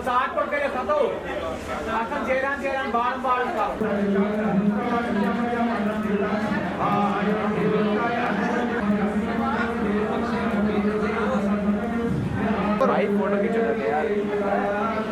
زاٹ پٲٹھۍ کٔرِتھ ہَتو۔ اَتھ چھَنہٕ زیران زیران بارم بارم کَرُن۔ بھائی فوٹو کھینچو نا یار۔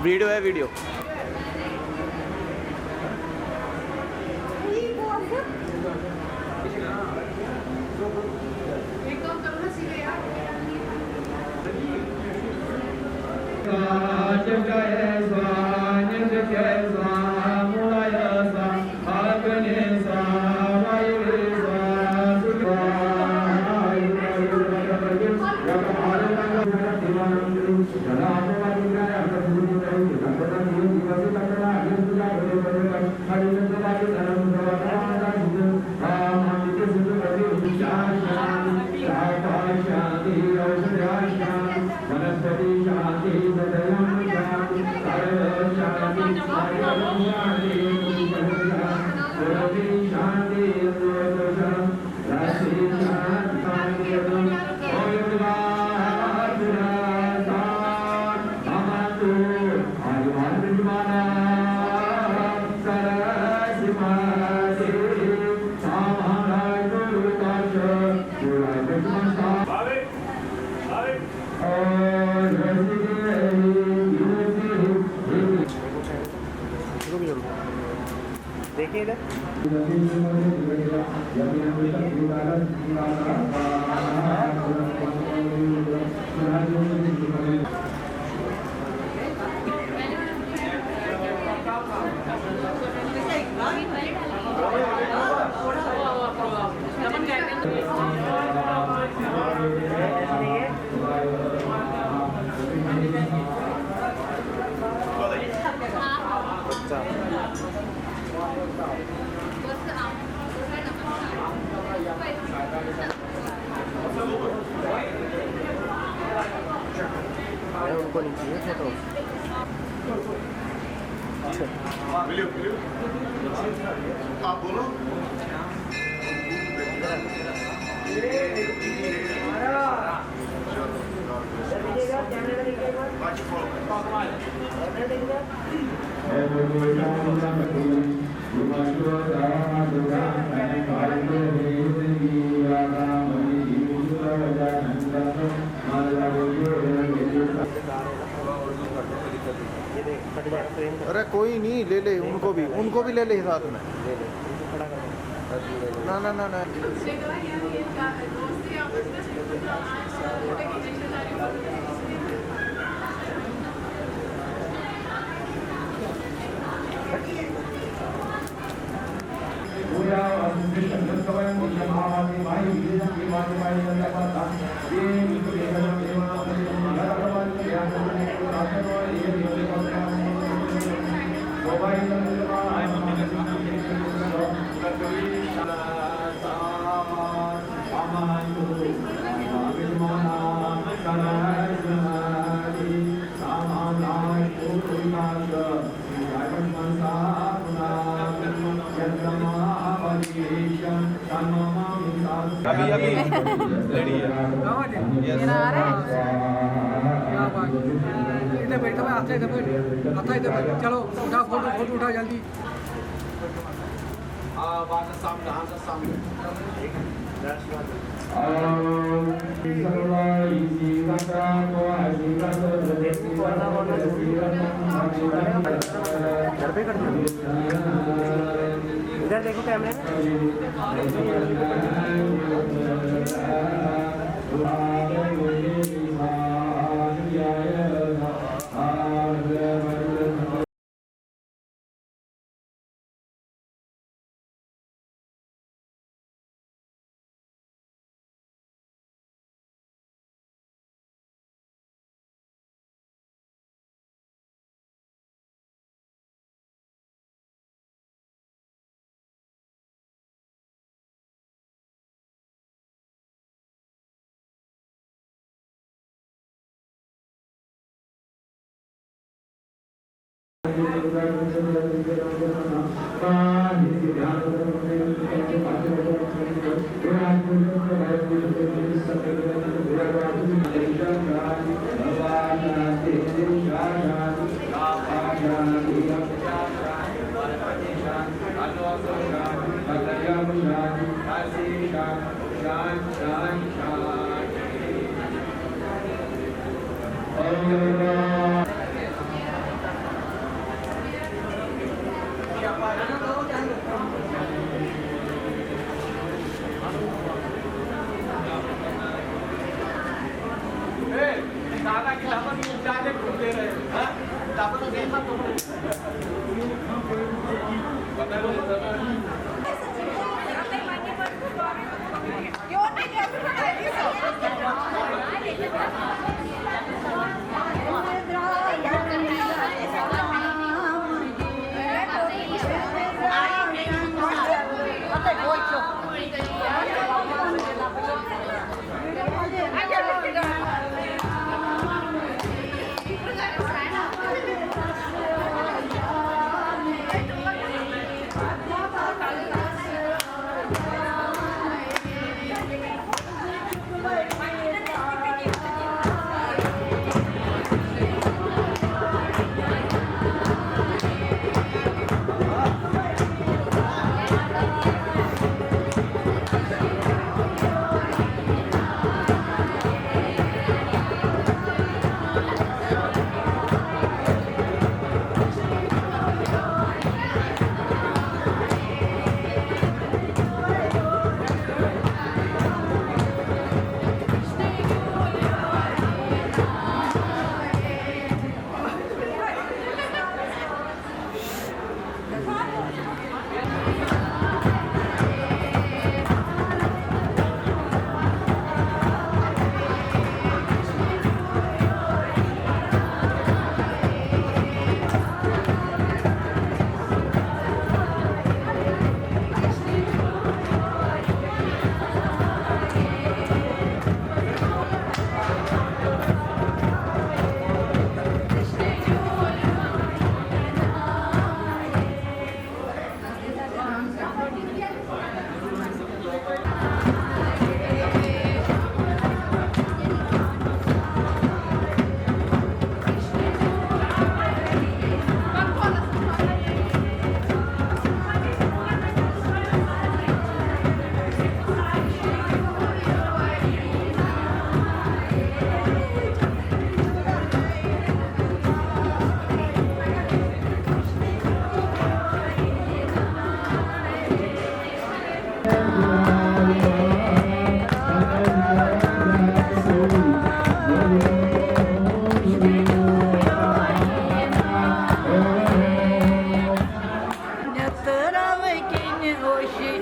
ویڈیو ہے، ویڈیو۔ देखिए इधर। अरे, उनको नहीं चाहिए फोटो। आप बोलो। अरे कोई नहीं, ले ले उनको भी, उनको भी ले ले साथ में। نہ، نہ، نہ، نہ۔ अभी, अभी ready है। ये ना आ रहा है। क्या बात है। इधर बैठ, इधर बैठ, इधर बैठ। चलो, उठा फोटो, फोटो उठा जल्दी। इधर देखो कैमरे में।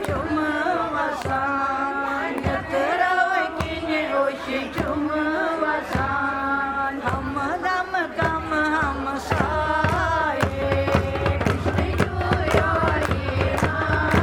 چھُم وسان، یترو کِنۍ اوٚش چھُم وسان، ہمدم کم ہمسایے، وٕچھنہٕ یورٕ یِوان۔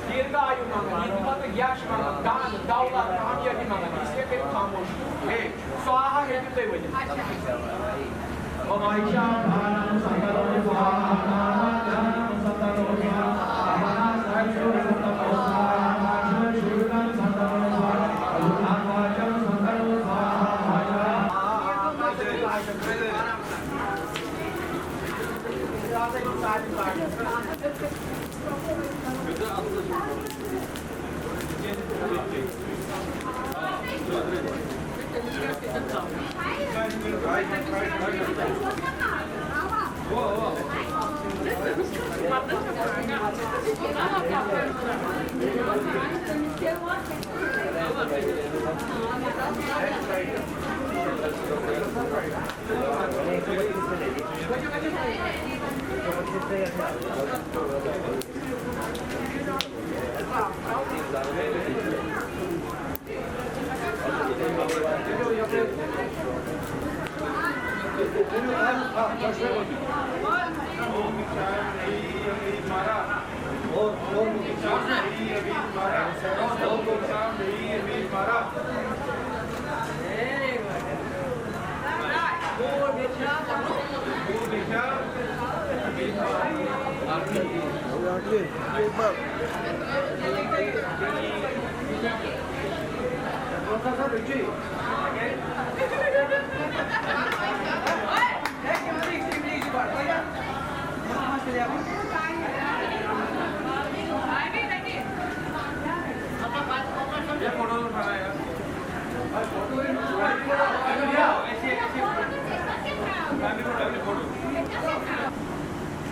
دیٖرگایو منٛگان، یِم پتہٕ یش منٛگان، دَن، دولت، کامیٲبی منٛگان، اس لیے کٔرِو خاموش۔ سواہا ہیٚکِو تُہۍ ؤنِتھ۔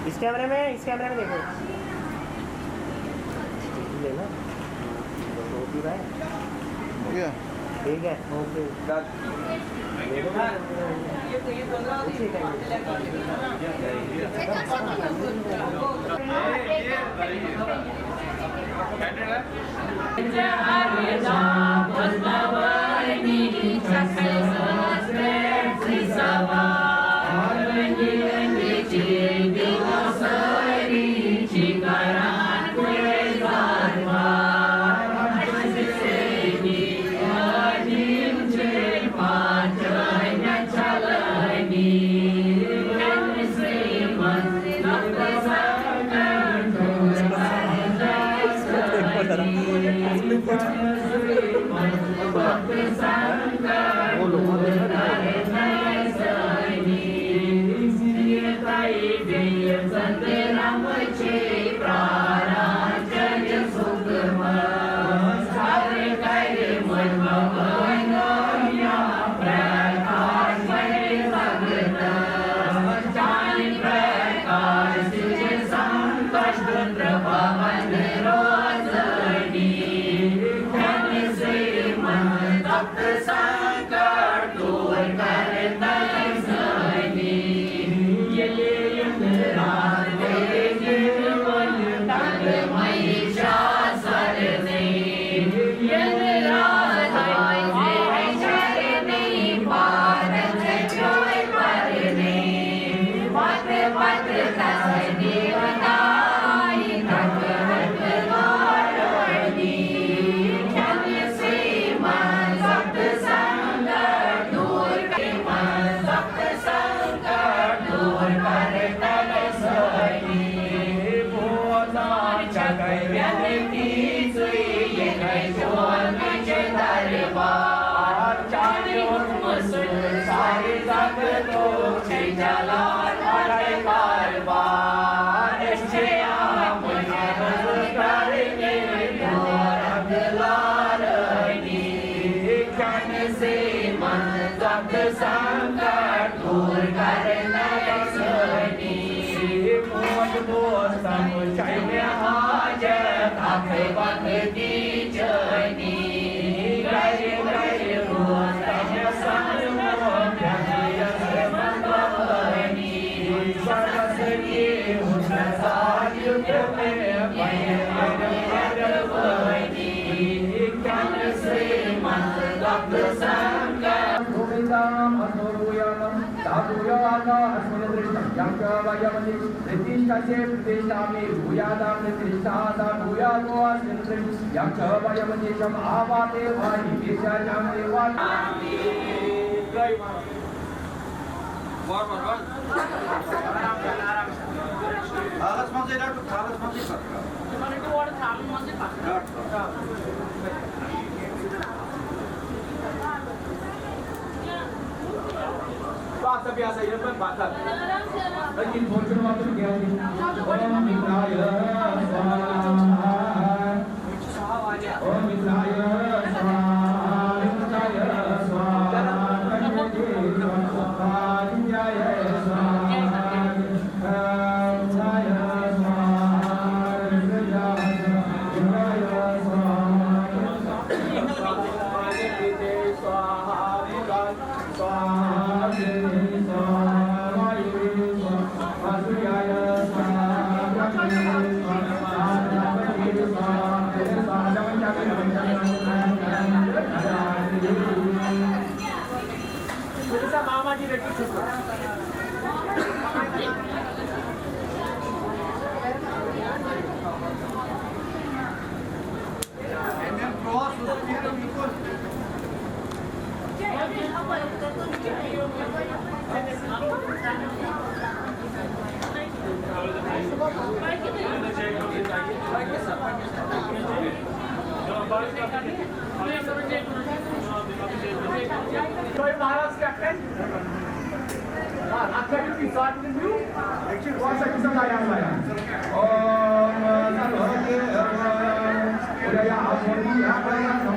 इस कैमरे में, इस कैमरे में देखो। लेना। हो गया। ठीक है, ओके। سارے زنگ تو چھے چلان پنن کاروبار، أسۍ چھِ آمٕتۍ عرض کرنہِ یور اکھ لارٲنی، کھٮ۪نہٕ سیٖمن زۄخت سنکٹ دوٗر کرنَے سٲنی۔ موج موسم چھے مےٚ حاجت، اکھ وقتی چٲنی۔ گرِ گرِ روزتم سنمو پھیرنس مندوانی۔ سرستی حسن ساز یُتھ مےٚ بنہِ مہربانی۔ کھٮ۪نہٕ سیٖمن زۄخت سنکٹ۔ گووِندام ہستو یویانم، دھاتو یو آکا اسمن دِرشتم، یم چ ویمتی پرتیشٹھا سے پرتیشٹھا مے بھویادام پرتیشٹھا سا بھویادو اسمن دِرشتم، یم چ ویمتی شم آواتے واہی ویسیا جام دیوا۔ وار وار وار۔ حالس منٛزٕے رَٹو، حالس منٛزٕے پَتہٕ۔ تِمن چھُ اورٕ تھاوُن منٛزٕے پَتہٕ۔ رَٹ۔ بہٕ ہسا بیٚہہ ہسا ییٚتہِ پَتہٕ پَتھر۔ أکِس بوٚڑ چھُنہٕ وَتُن کینٛہہ۔ اوم مِترایا سواہا۔ اوم مِترایا سواہا، مِترایا سواہا، کشمے سواہا، مِترایا سواہا، مِترایا سواہا، مِترایا سواہا۔ تۄہہِ مہراز کیٛاہ کرِ؟ آ، اَتھ کٔرِو تُہۍ سارنٕے نیوٗ۔ أکِس چھِ گۄڈٕ سۄ چھِ سۄ لایان لایان۔ اوم سروتے اُدیا بودھی یا سروتے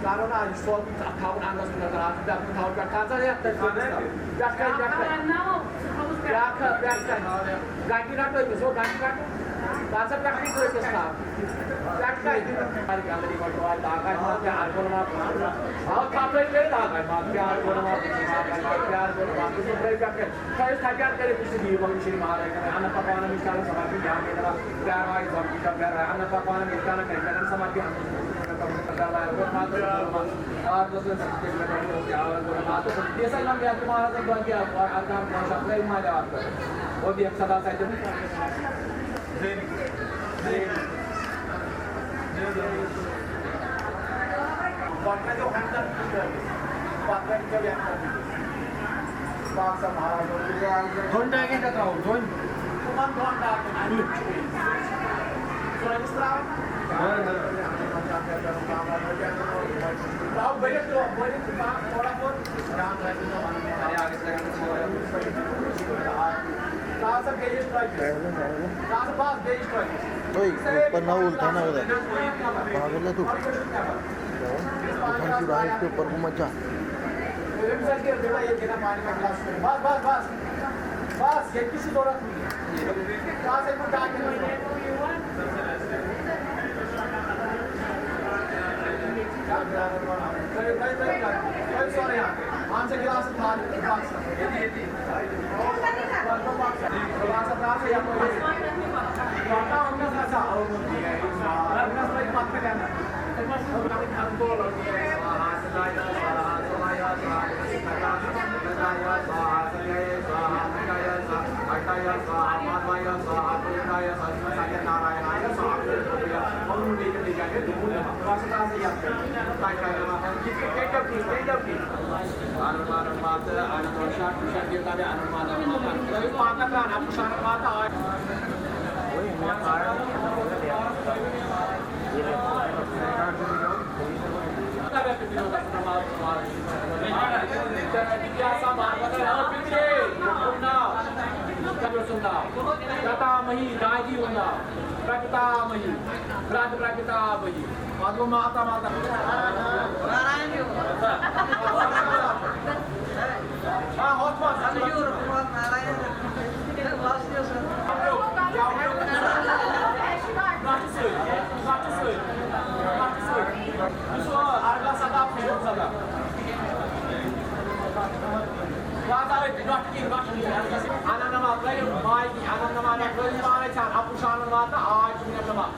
کرو نا، یہِ چھُ سورُے اَتھ تھاوُن اَنٛدَس منٛز، اَتھ چھُ پٮ۪ٹھ تھاوُن، پٮ۪ٹھ کھال سا یَتھ تٔتھۍ پٮ۪ٹھ کھال۔ پٮ۪ٹھ کَنہِ، پٮ۪ٹھ کَنہِ۔ گَنٛڈِ رَٹو أمِس، ہو، گَنٛڈِ رَٹو۔ گَنٛڈِ رَٹو، پَتہٕ سا پٮ۪ٹھ کَنہِ ترٛٲوِتھ کھال۔ پٮ۪ٹھ کَنہِ۔ گَنٛڈِ رَٹو، آ، تھاو ترٛٲوِتھ، آ، تھاو ترٛٲوِتھ، آ، ترٛٲوِتھ، آ، ترٛٲوِتھ، آ، ترٛٲوِتھ، پٮ۪ٹھ کَنہِ۔ تھٲیِو تھپیٛار کٔرِتھ، یہِ چھُ دیٖوان، یہِ چھُ یہِ مہراج کران۔ اَنَ پَکوانَمِشٹھانَ سماپی یام یَترا، پیٛارواہی سمپیٖتا پیٛارواہی، اَنَ پَکوانَمِشٹھانَ کَنچَنَم سماپی ہم۔ آرتَس منٛز سَتہِ لَٹہِ آرتَس منٛز۔ یہِ ہسا یِمَن بیترِ مہرازَن دۄن تہِ اَرکان برٛونٛہہ چھُ اَکھ ترٛٲوِتھ مالیٛا اَتھ پٮ۪ٹھ۔ اور بیٚیہِ سَدا سَتہِ۔ دۄن ڈاکٮ۪ن چھا ترٛاوُن؟ دۄن؟ نہ، نہ۔ تُہۍ، پَتہٕ نہ اُلٹا نہ اُلٹا۔ پاگل ہے تو۔ دکان کی باہر کے اوپر کو مت جا۔ بس، بس، بس۔ بس، ییٚتہِ چھُ ضروٗرت۔ بس، ییٚتہِ چھُ ڈاکٹر۔ تُہۍ، تُہۍ، تُہۍ، تُہۍ سورُے اَتھ۔ اَہَن سا، گِلاسہٕ تھاو، گِلاسہٕ۔ ییٚتی، ییٚتی۔ پتامہی، دادی ہُنٛد ناو۔ پرٛپتامہی، پرٛپتامہی۔ پتہٕ گوٚو ماتا، ماتا۔ آ، ہۄتھ منٛز۔ نۄشہِ سۭتۍ، نۄشہِ سۭتۍ، نۄشہِ سۭتۍ۔ یُس، آ، ارداہ سداہ، کُنوُہ سداہ۔ اننما، ترٛٲیِو مایکی، اننما، ترٛٲیِو پانے ژھٮ۪ن، اَپُشانن واتنہٕ، آے چھُ مےٚ دَپان۔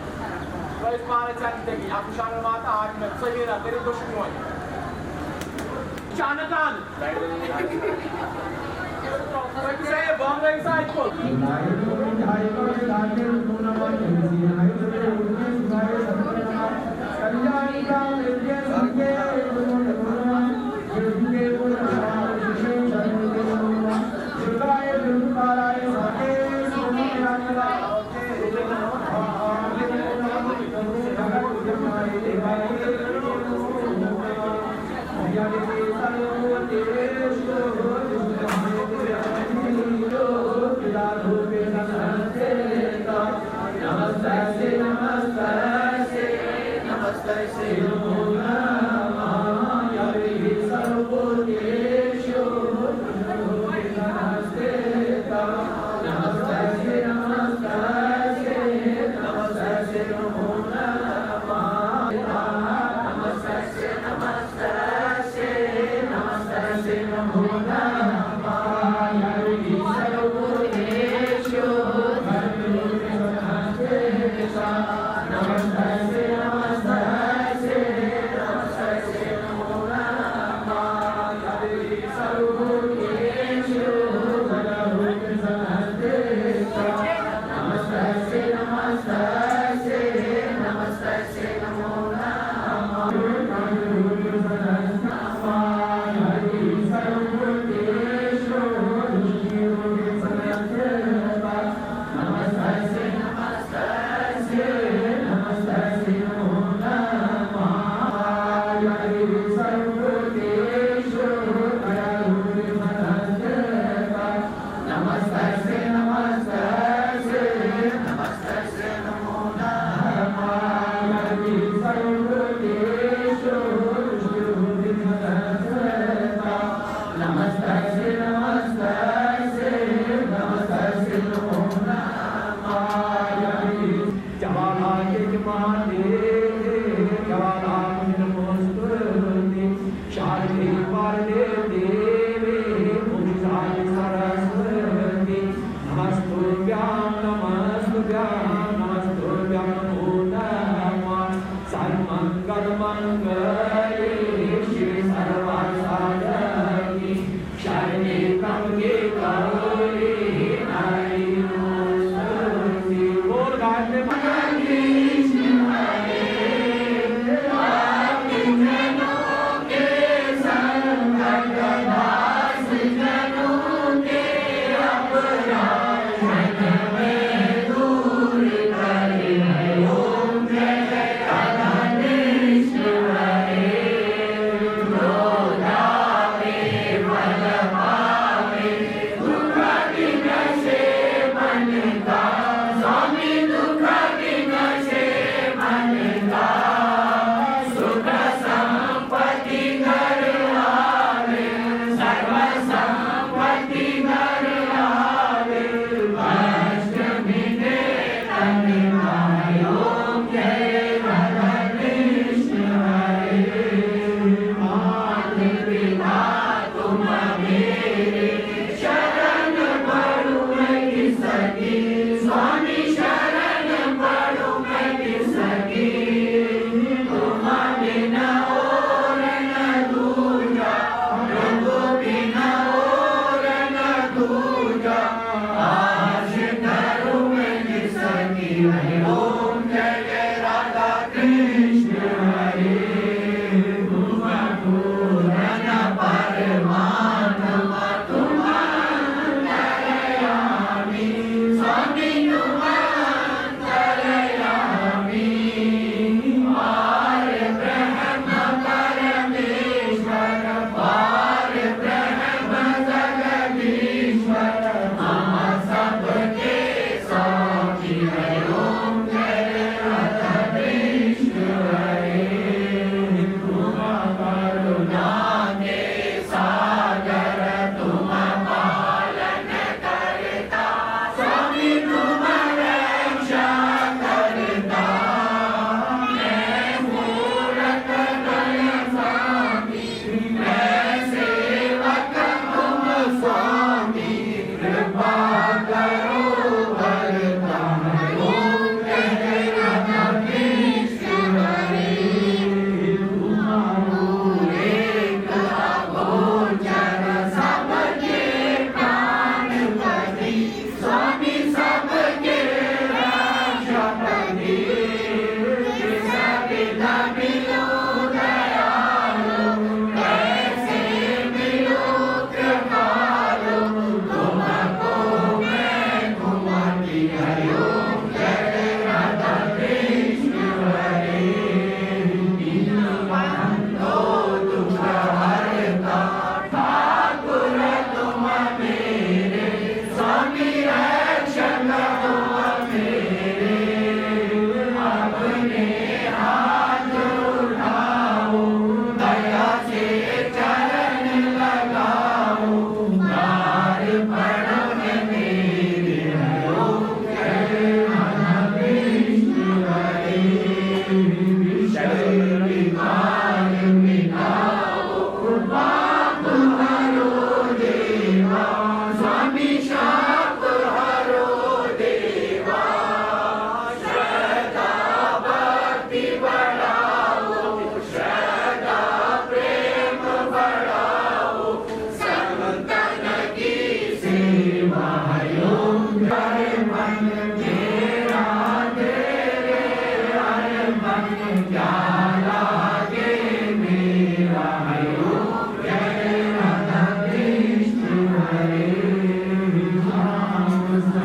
ترٛٲیِو پانے ژھٮ۪ن تٔتی، اَپُشانن واتنہٕ، آے چھُ مےٚ، سمیٖرا، کٔرِو دٔچھُن وۄنۍ۔ چانہٕ تان۔ پٔکِو سا، ہے، بانٛگرٲیِو سا اَتہِ کُن۔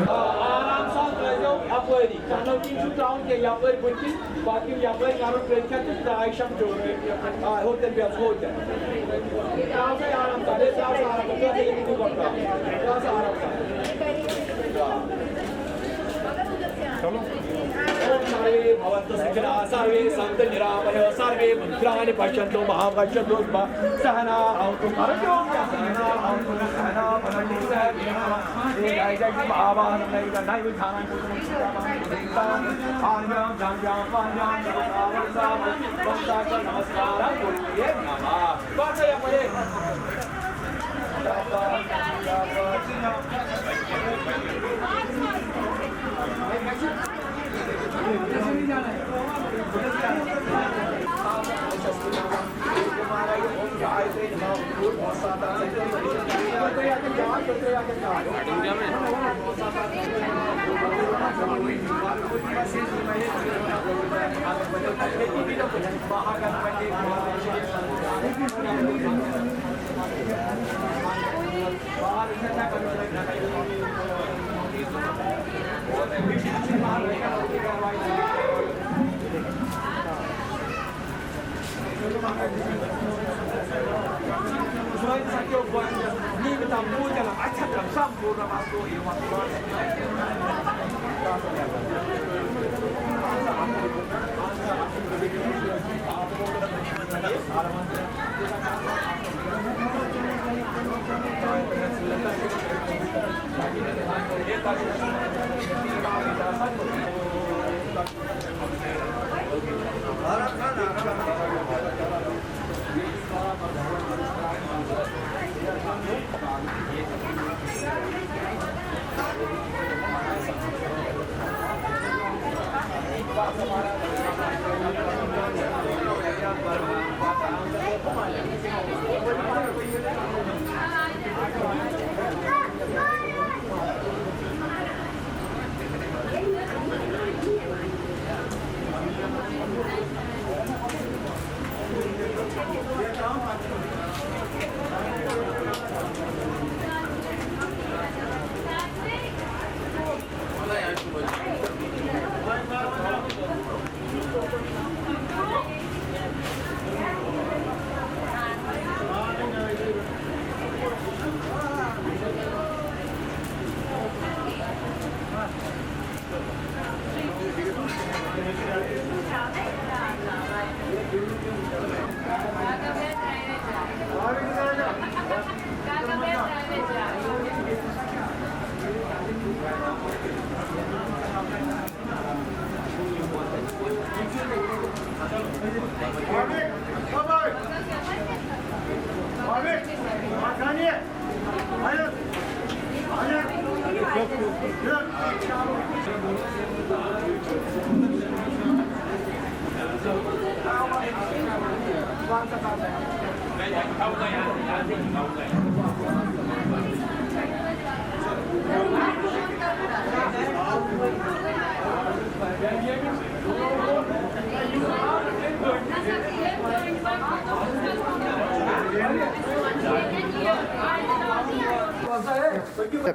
آرام سان ترٲیزیو اپٲری، چنو کِنۍ چھُ ترٛاوُن کینٛہہ یپٲرۍ بٕتھِ کِنۍ، باقٕے یپٲرۍ کرُن ترٛٲوِتھ کھٮ۪تھ تہٕ ترٛایہِ شم چوٚر۔ آ، ہیوٚر تہِ بیٚہہ، ہیوٚر تہِ۔ آ، سا آرام سان، ہے، سا آرام سان، سا ییٚتہِ بِہِو گۄڈٕ۔ سا آرام سان۔ چلو۔ ॐ सर्वे भवन्तु सुखिनः सर्वे सन्तु निरामयाः सर्वे भद्राणि पश्यन्तु मा कश्चित् दुःखभाग् सहना भवतु।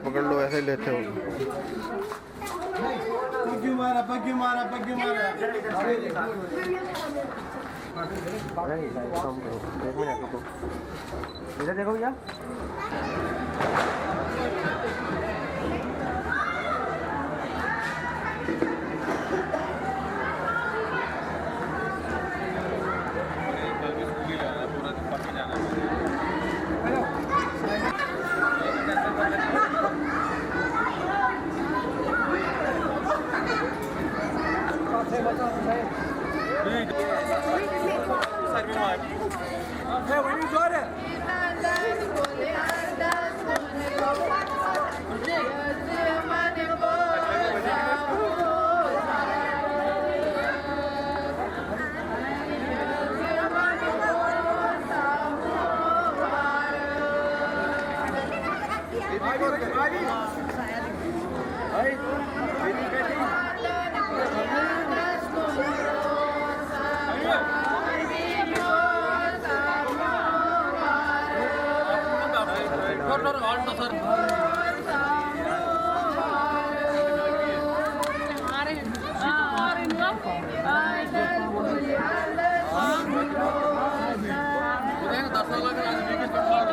पकड़ लो, ऐसे लेते हो। पग्गी मारा, पग्गी मारा, पग्गी मारा। अरे, एक काम करो, एक मिनट रुको। इधर देखो भैया।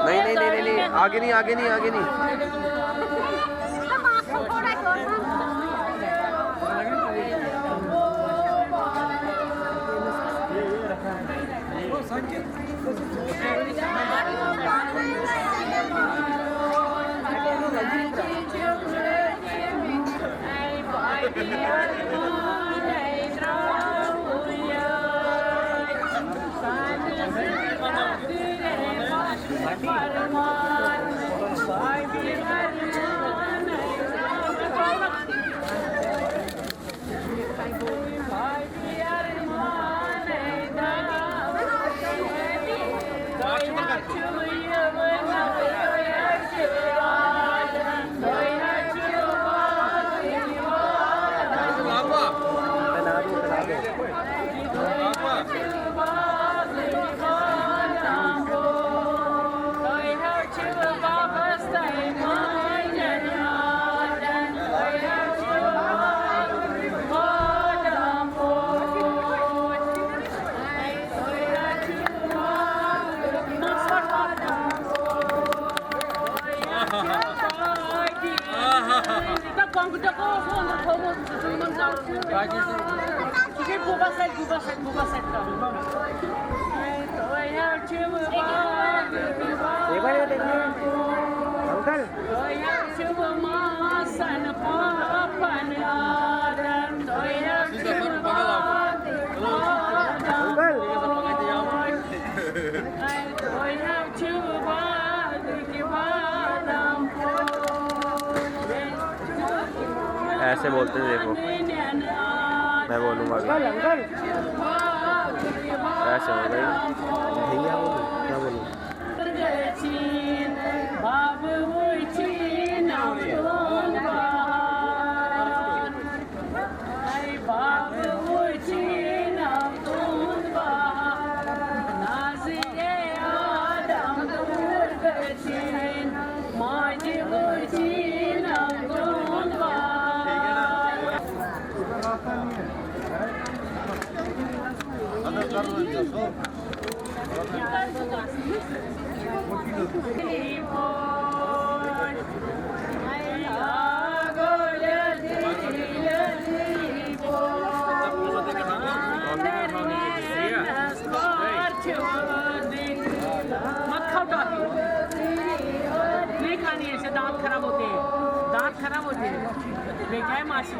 नहीं, नहीं, नहीं, नहीं, नहीं, आगे नहीं, आगे नहीं, आगे नहीं। एक बार ये देखिए अंकल। अंकल। ऐसे बोलते हैं, देखो। मैं बोलूँगा अभी। Uncle, uncle. कैसे हो गई? भैया बोलो, क्या बोलूँ? मत खाओ टॉफी, नहीं खानी है, इससे दांत खराब होते हैं, दांत खराब होते हैं। बेटा है मासी।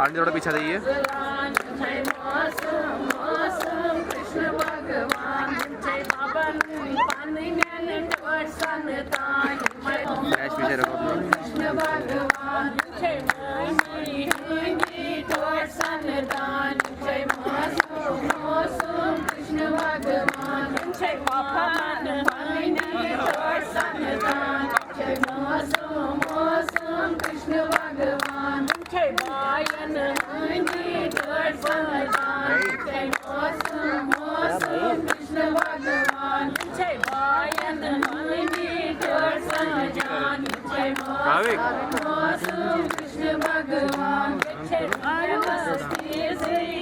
आंटी, थोड़ा पीछे जाइए। कैश पीछे रखो अपना।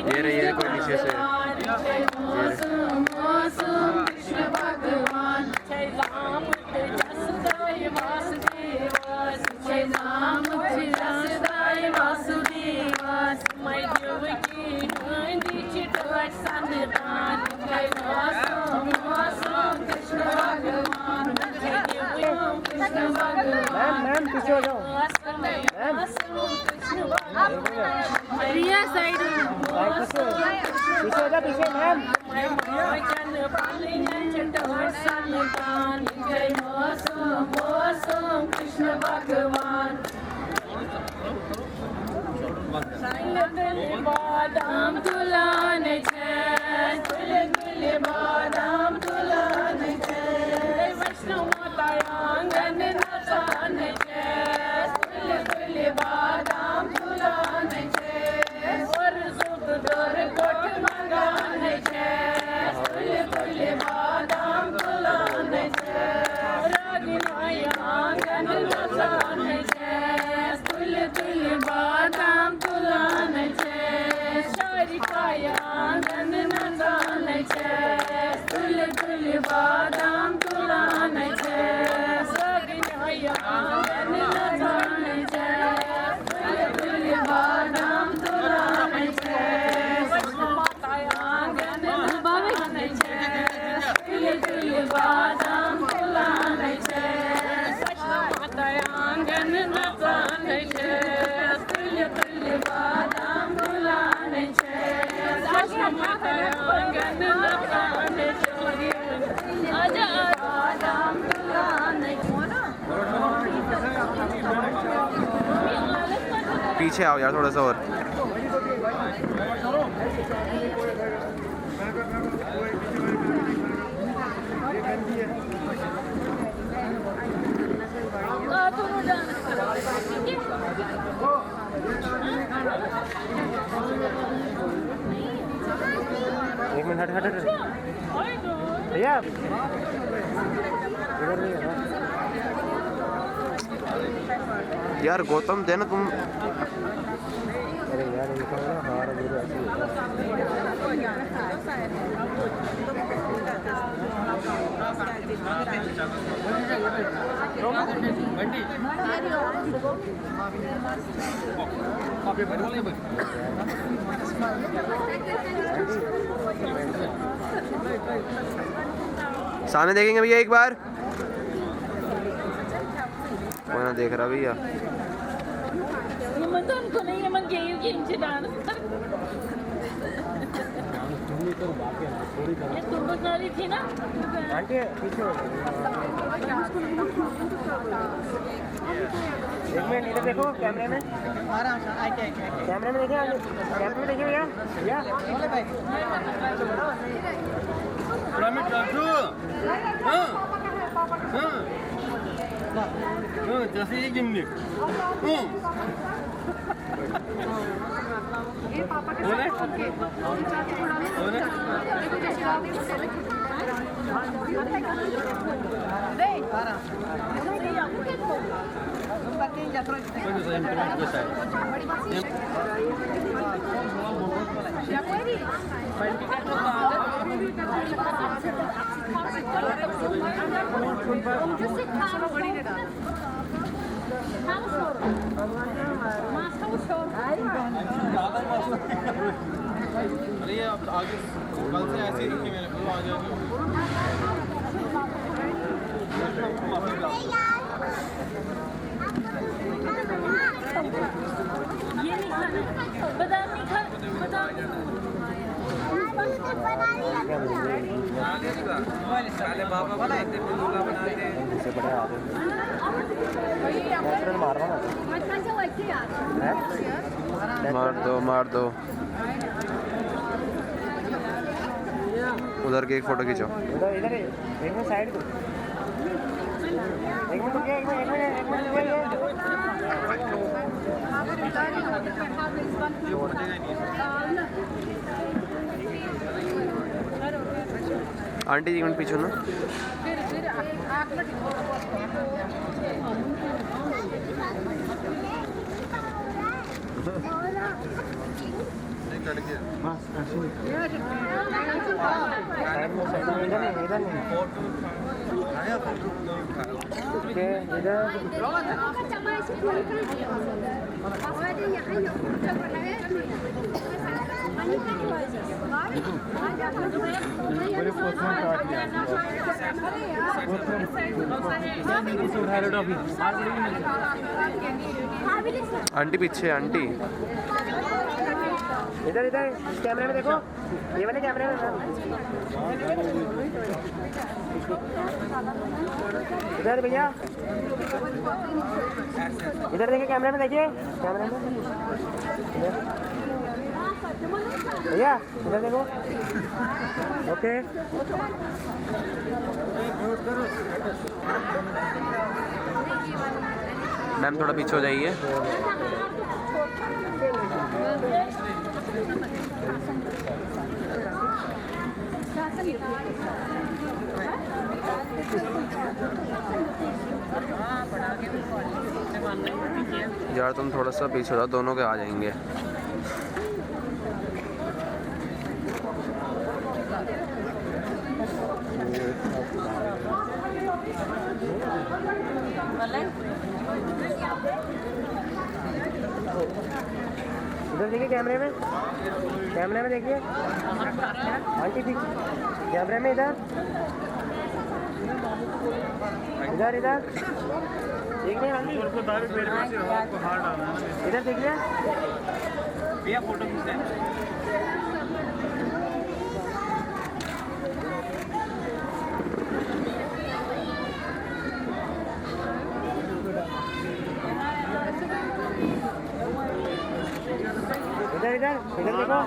ये रही है कोई पीछे से। मैम, मैम, पीछे हो जाओ। मैम। प्रिया, साइड में। पीछे हो जाओ, पीछे, मैम। कृष्ण भगवान। बादाम तुलान छे, तुल तुल बादाम तुलान छे। वैष्णो माता आंगन नचान छे, तुल तुल बादाम तुलान छे। और सुख दर कोट मंगान छे, तुल तुल बादाम तुलान छे। रागिनाया आंगन नचान छे, तुल तुल बादाम तुलान छे। शारिकाया आंगन नचान छे, तुल तुल बादाम तुलान छे। रागिनाया आंगन नचान छे, तुल तुल बादाम तुलान छे। आंगन नचान छे, तुल तुल बादाम तुलान छे। आंगन नचान छे, तुल तुल बादाम तुलान छे। आंगन नचान छे। आजा, आजा। पीछे आओ यार, थोड़ा सा और। एक मिनट, हट, हट, हट। भैया, इधर नहीं है। यार गौतम, देना तुम। अरे यार, ये तो ना, हमारा वीडियो ऐसे ही होता है। सामने देखेंगे भैया एक बार। कोई ना देख रहा भैया। तो नहीं, ये मन के ये कि इनसे डांस कर। ये तुम बस वाली थी ना? आंटी, पीछे हो। एक मिनट, इधर देखो, कैमरे में। आराम से, आके, आके, आके। कैमरे में देखिए, आगे। कैमरे में देखिए भैया, भैया। बोले भाई। प्रमित राजू। हाँ। हाँ। हाँ, जैसे ये गिनने। हाँ। ये पापा के साथ उनके। उनके साथ थोड़ा लो। देखो, जैसे आप अरे, ये आप आगे, कल से ऐसे ही रुके मेरे को, आ जाओ। ये नहीं खाना, बादाम नहीं खाना, बादाम नहीं खाना। पहले बाबा बनाते, फिर दूल्हा बनाते। इसे बड़े आ गए। मार रहा ना। हैं? मार दो, मार दो। उधर की एक फोटो खींचो। इधर, इधर, एक मिनट साइड को। एक मिनट रुकिए, एक मिनट, एक मिनट, एक मिनट रुकिए। आंटी जी, एक मिनट पीछे ना। बस, ऐसे ही। आंटी पीछे, आंटी। इधर, इधर, इस कैमरे में देखो, ये वाले कैमरे में। इधर भैया, इधर देखिए, कैमरे में देखिए, कैमरे में। भैया, इधर देखो। ओके। मैम, थोड़ा पीछे हो जाइए। यार, तुम थोड़ा सा पीछे रहो, दोनों के आ जाएंगे। इधर देखिए कैमरे में, कैमरे में देखिए। आंटी पीछे, कैमरे में इधर, इधर, इधर। देखिए आंटी, इधर देखिए। भैया, फोटो खींचते हैं। इधर, इधर, इधर देखो।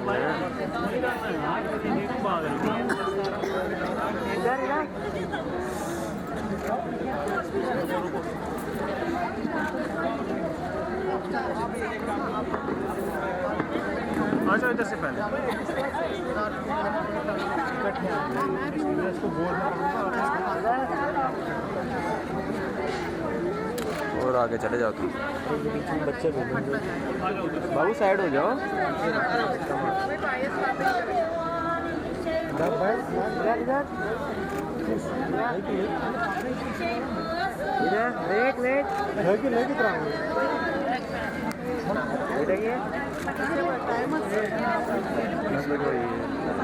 इधर, इधर। अच्छा, इधर से पहले। और आगे चले जाओ तुम। बच्चे भी। बाबू, साइड हो जाओ। इधर, इधर। इधर, wait, wait। लेके, लेके तो आओ। इधर ये।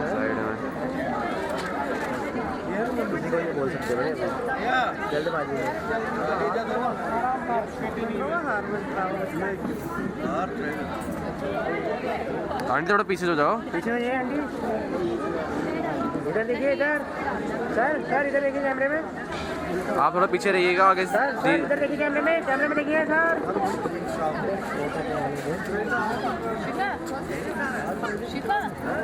साइड में। किसी को नहीं बोल सकते बड़े, जल्दबाजी में। आंटी, थोड़ा पीछे हो जाओ। पीछे हो जाइए आंटी। इधर देखिए, इधर। सर, सर, इधर देखिए कैमरे में। आप थोड़ा पीछे रहिएगा आगे। सर, सर, इधर देखिए कैमरे में, कैमरे में देखिए सर। शिखा, शिखा।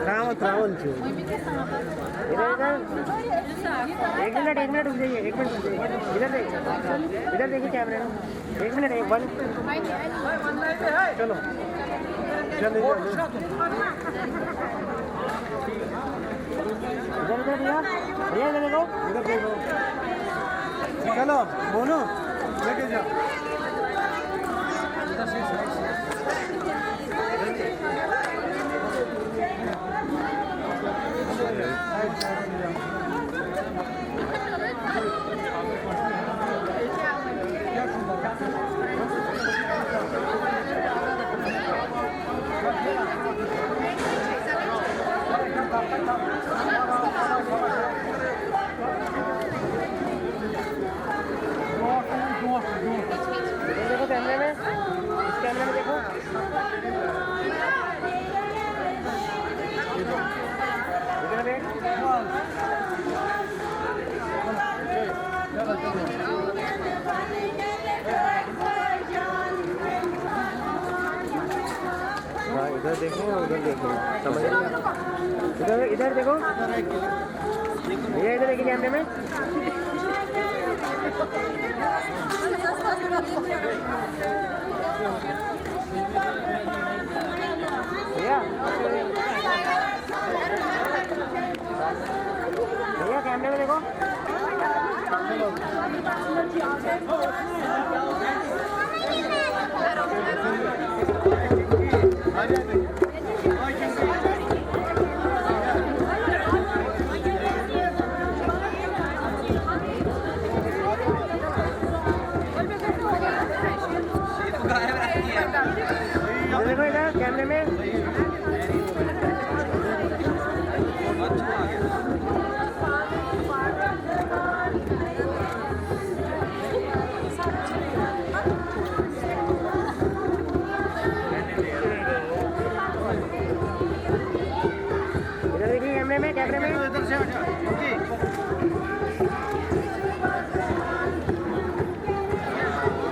रावण, रावण क्यों? इधर, इधर। एक मिनट, एक मिनट रुक जाइए, एक मिनट रुक जाइए। इधर देखिए, इधर देखिए कैमरे में। एक मिनट, एक वन। चलो, चलो, चलो। इधर, इधर भैया, भैया, इधर देखो। इधर देखो। चलो, बोलो, लेके जाओ। देखो कैमरे में, इस कैमरे में देखो। हाँ, इधर देखो, उधर देखो, समझ रहे हो? इधर, इधर देखो, भैया, इधर देखिए कैमरे में। भैया, भैया, कैमरे में देखो। देखो इधर कैमरे में। इधर देखिए कैमरे में, कैमरे में। इधर से हट जा। ओके।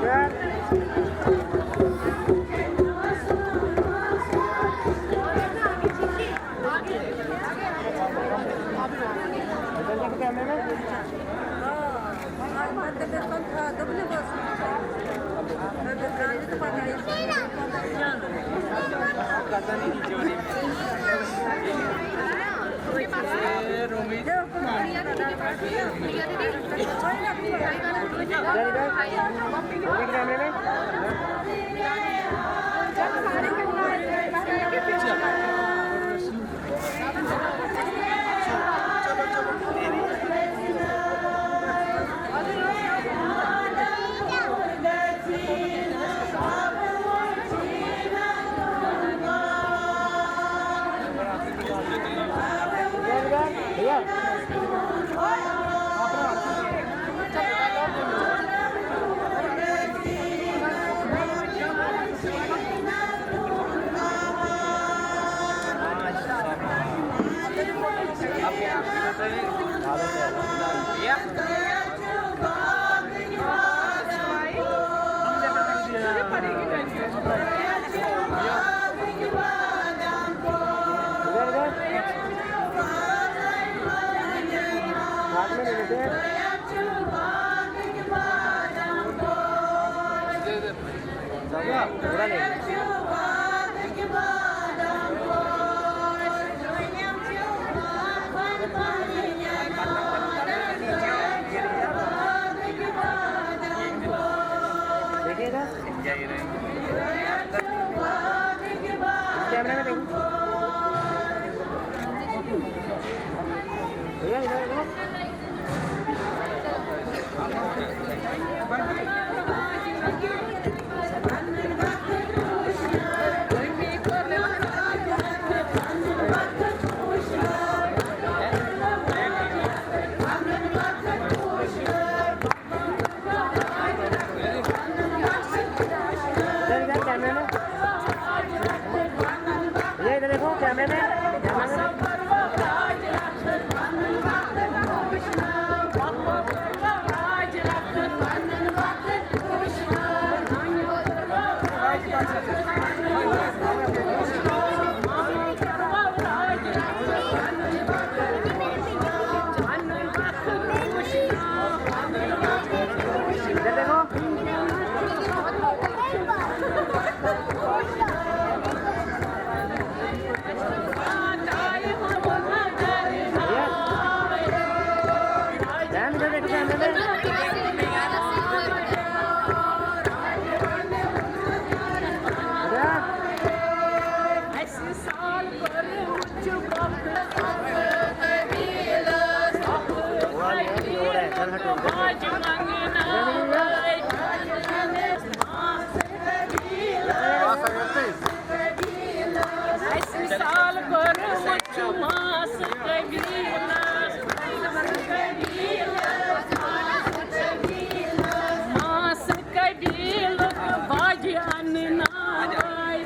इधर। इधर देखिए कैमरे में। देखिएगा। कैमरे में देखो। भैया, इधर देखो। اَسہِ مثال کوٚرمُت چھُ ماس قبیٖلس۔ ماس قبیٖلُک باجہِ اَنناوَے۔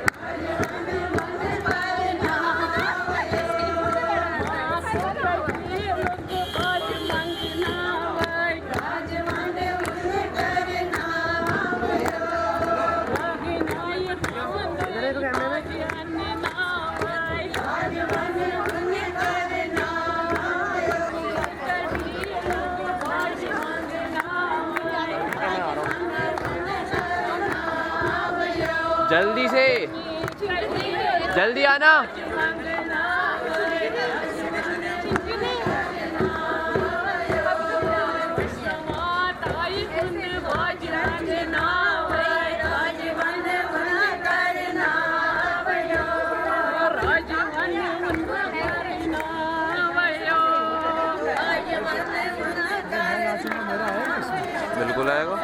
ماس قبیٖلُک باجہِ منٛگناوَے۔ جلدی سے، جلدی آنا۔ بالکل آئے گا۔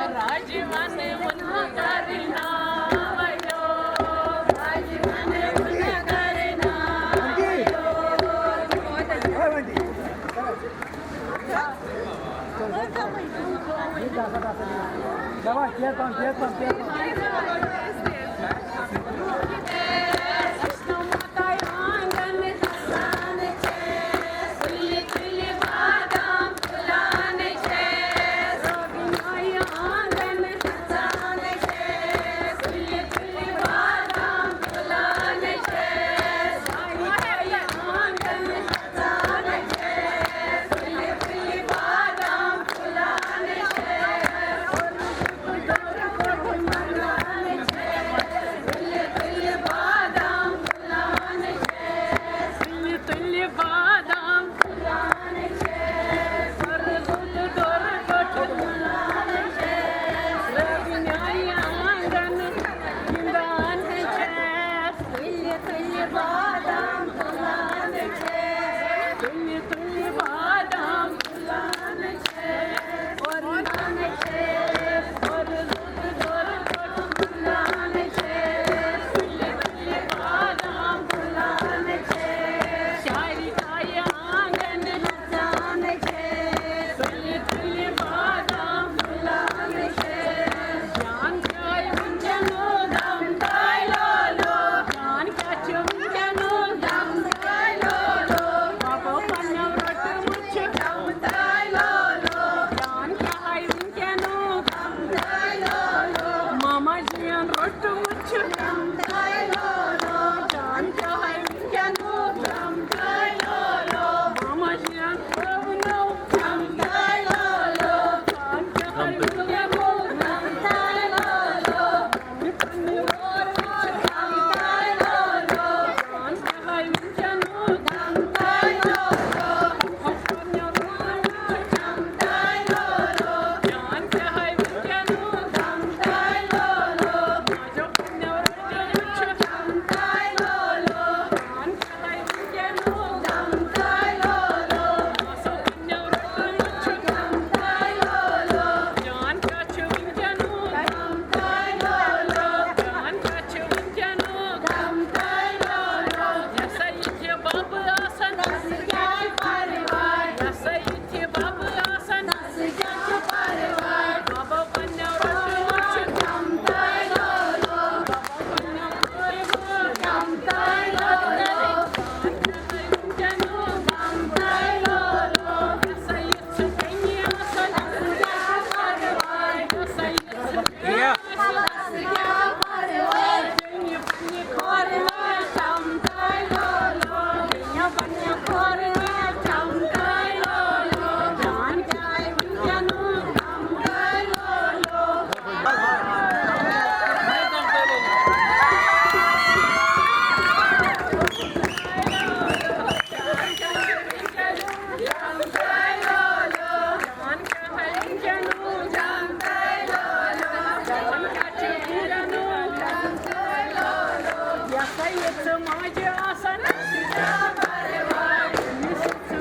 ژٕ ماجہِ آسن، ژٕ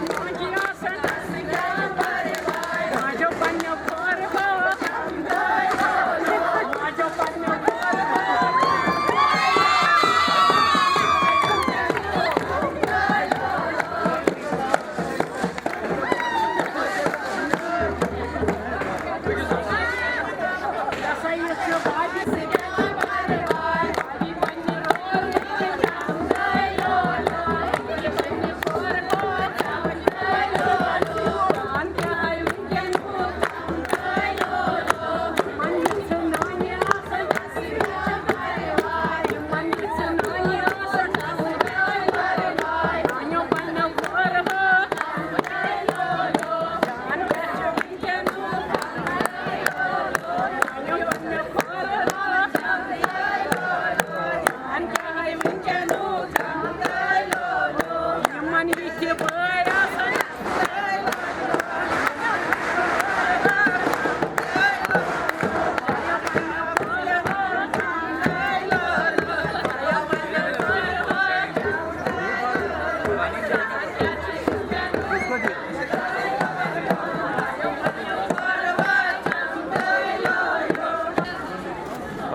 ماجہِ آسن، ماجو پننیو کورو، ماجو پننیو کورو۔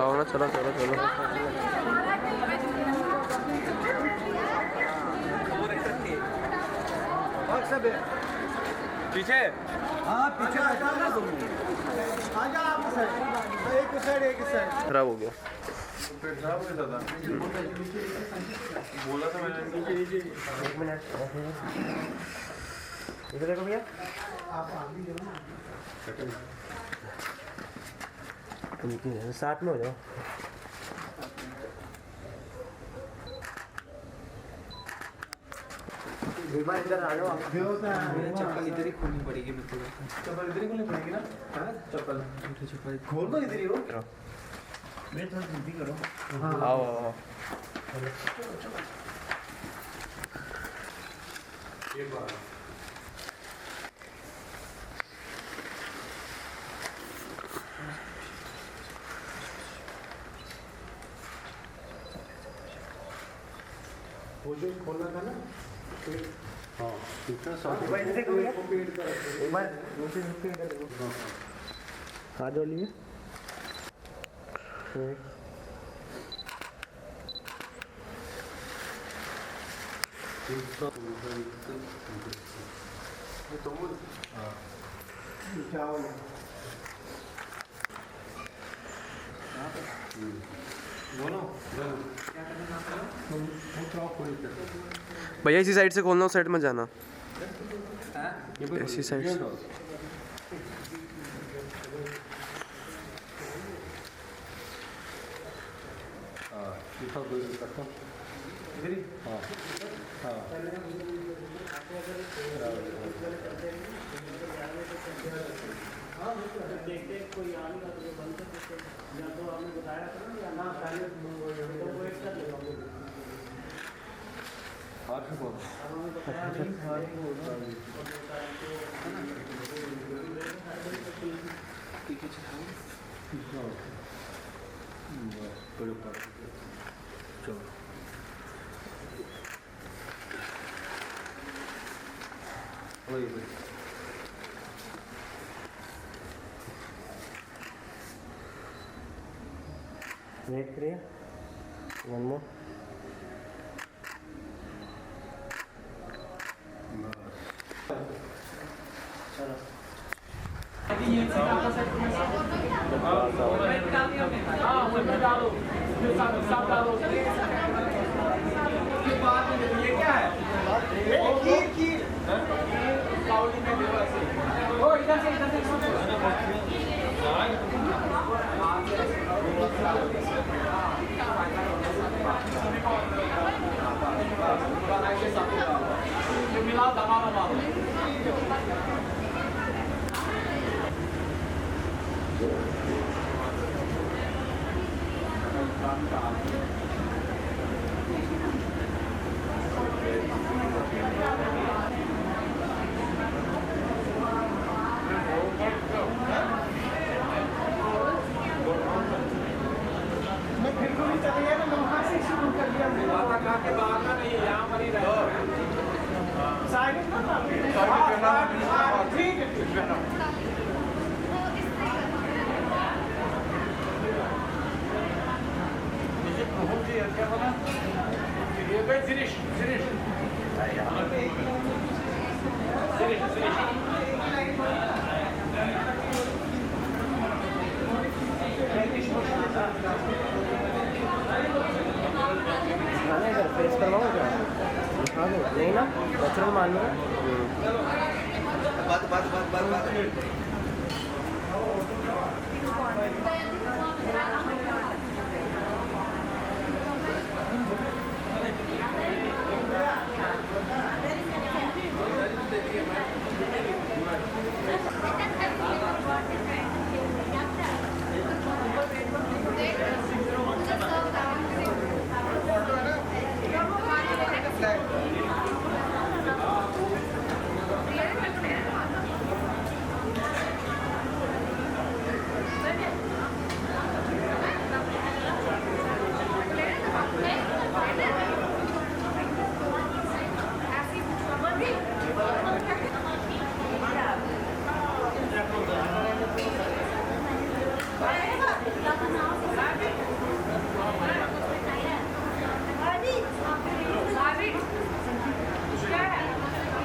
आओ ना, चलो, चलो, चलो। पीछे। हाँ, पीछे बैठा ना तुम। आ जाओ आप side। एक side, एक side। खराब हो गया। पेट खराब हो गया दादा। बोला था मैंने। एक मिनट। इधर देखो भैया। आप आगे जाओ ना। साथ में हो जाओ। भीमा, इधर आ जाओ आप। ये होता है। चप्पल इधर ही खोलनी पड़ेगी मेरे को। चप्पल इधर ही खोलनी पड़ेगी ना? हाँ? चप्पल। चप्पल। खोल दो इधर ही हो। मैं थोड़ा जल्दी करो। हाँ। आओ, आओ, आओ। ये बात। वो जो खोलना था ना, पेट। हाँ, इतना सा। एक बार इधर देखो भैया। एक बार नीचे झुक के इधर देखो। हाँ, हाँ। हाथ जोड़ लीजिए। एक। भैया, इसी साइड से खोलना, उस साइड मत जाना। इसी साइड से। Wait करिए, one more. के बाहर का नहीं है, यहाँ पर ही रहना है। साइड में ना, हाँ, हाँ, हाँ, ठीक है, ठीक है। ये गए फिनिश, फिनिश। नहीं ना, नेचुरल मालूम है। बस, बस, बस, बस, बस।